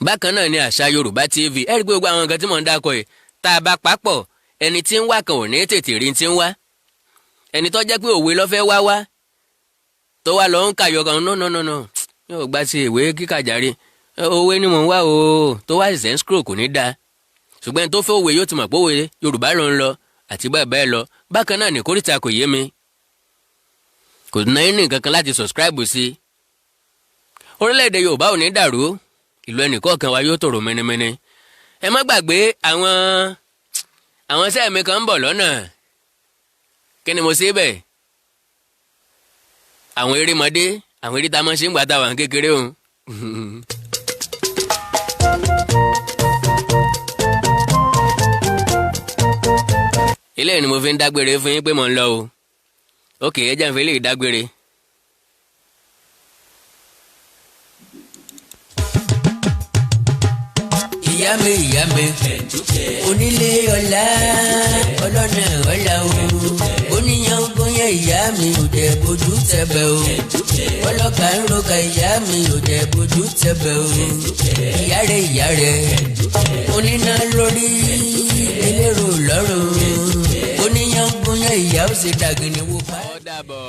Bákan náà ni Àṣà Yorùbá TV. Ẹ rí i pé gbogbo àwọn nǹkan tí mò ń dákọ̀ yìí, tá a bá papọ̀, ẹni tí ń wá kan ò ní tètè rí tí ń wá. Ẹni tó jẹ́ pé òwe ló fẹ́ wá wá, tó wá lọ ń kàyọ kan, "No, no, no, no, yóò gba ti ìwé kíkà jàre, òwe ni mò ń wá o," tó wá ṣẹ̀ṣẹ̀ ń scroll, kò ní dáa. Ṣùgbọ́n ẹni tó fẹ́ òwe yóò ti mọ̀ pé òwe Yorùbá ló ń lọ, àti bẹ́ẹ̀ bẹ́ẹ̀ lọ. Bákan náà ní Kórìtà Kò Yé Mi, kò ná ní nǹkan kan láti subscribe sí. Orílẹ̀-èdè Yorùbá ò ní dàrú, ìlú ẹnìkọ̀ọ̀kan wa yóò tòrò mẹ́nẹ́mẹ́nẹ́. Ẹ má gbàgbé, àwọn iṣẹ́ mi kan ń bọ̀ lọ́nà. Kí ni mo ṣe bẹ́ẹ̀? Àwọn erémọdé, àwọn eré tá a máa ṣe ń gbà tá a wà ní kékeré o. Eléyìí ni mo fi ń dágbére fún yín pé mò ń lọ o. Ok, ẹ jẹ́ n fi eléyìí dágbére. Ìyá mi, ìyá mi, onílé ọlá, ọlọ́nà ọ̀la o, oníyan góyàn, ìyá mi ò jẹ́ bójú tẹ̀bẹ̀ o, ọlọ́kà ń roka, ìyá mi ò jẹ́ bójú tẹ̀bẹ̀ o. Ìyá rẹ̀, ìyá rẹ̀, oníná lórí, elérò lọ́rùn, oníyan góyàn, ìyá ó sì dàgìnì wò pa. Ó dàbọ̀.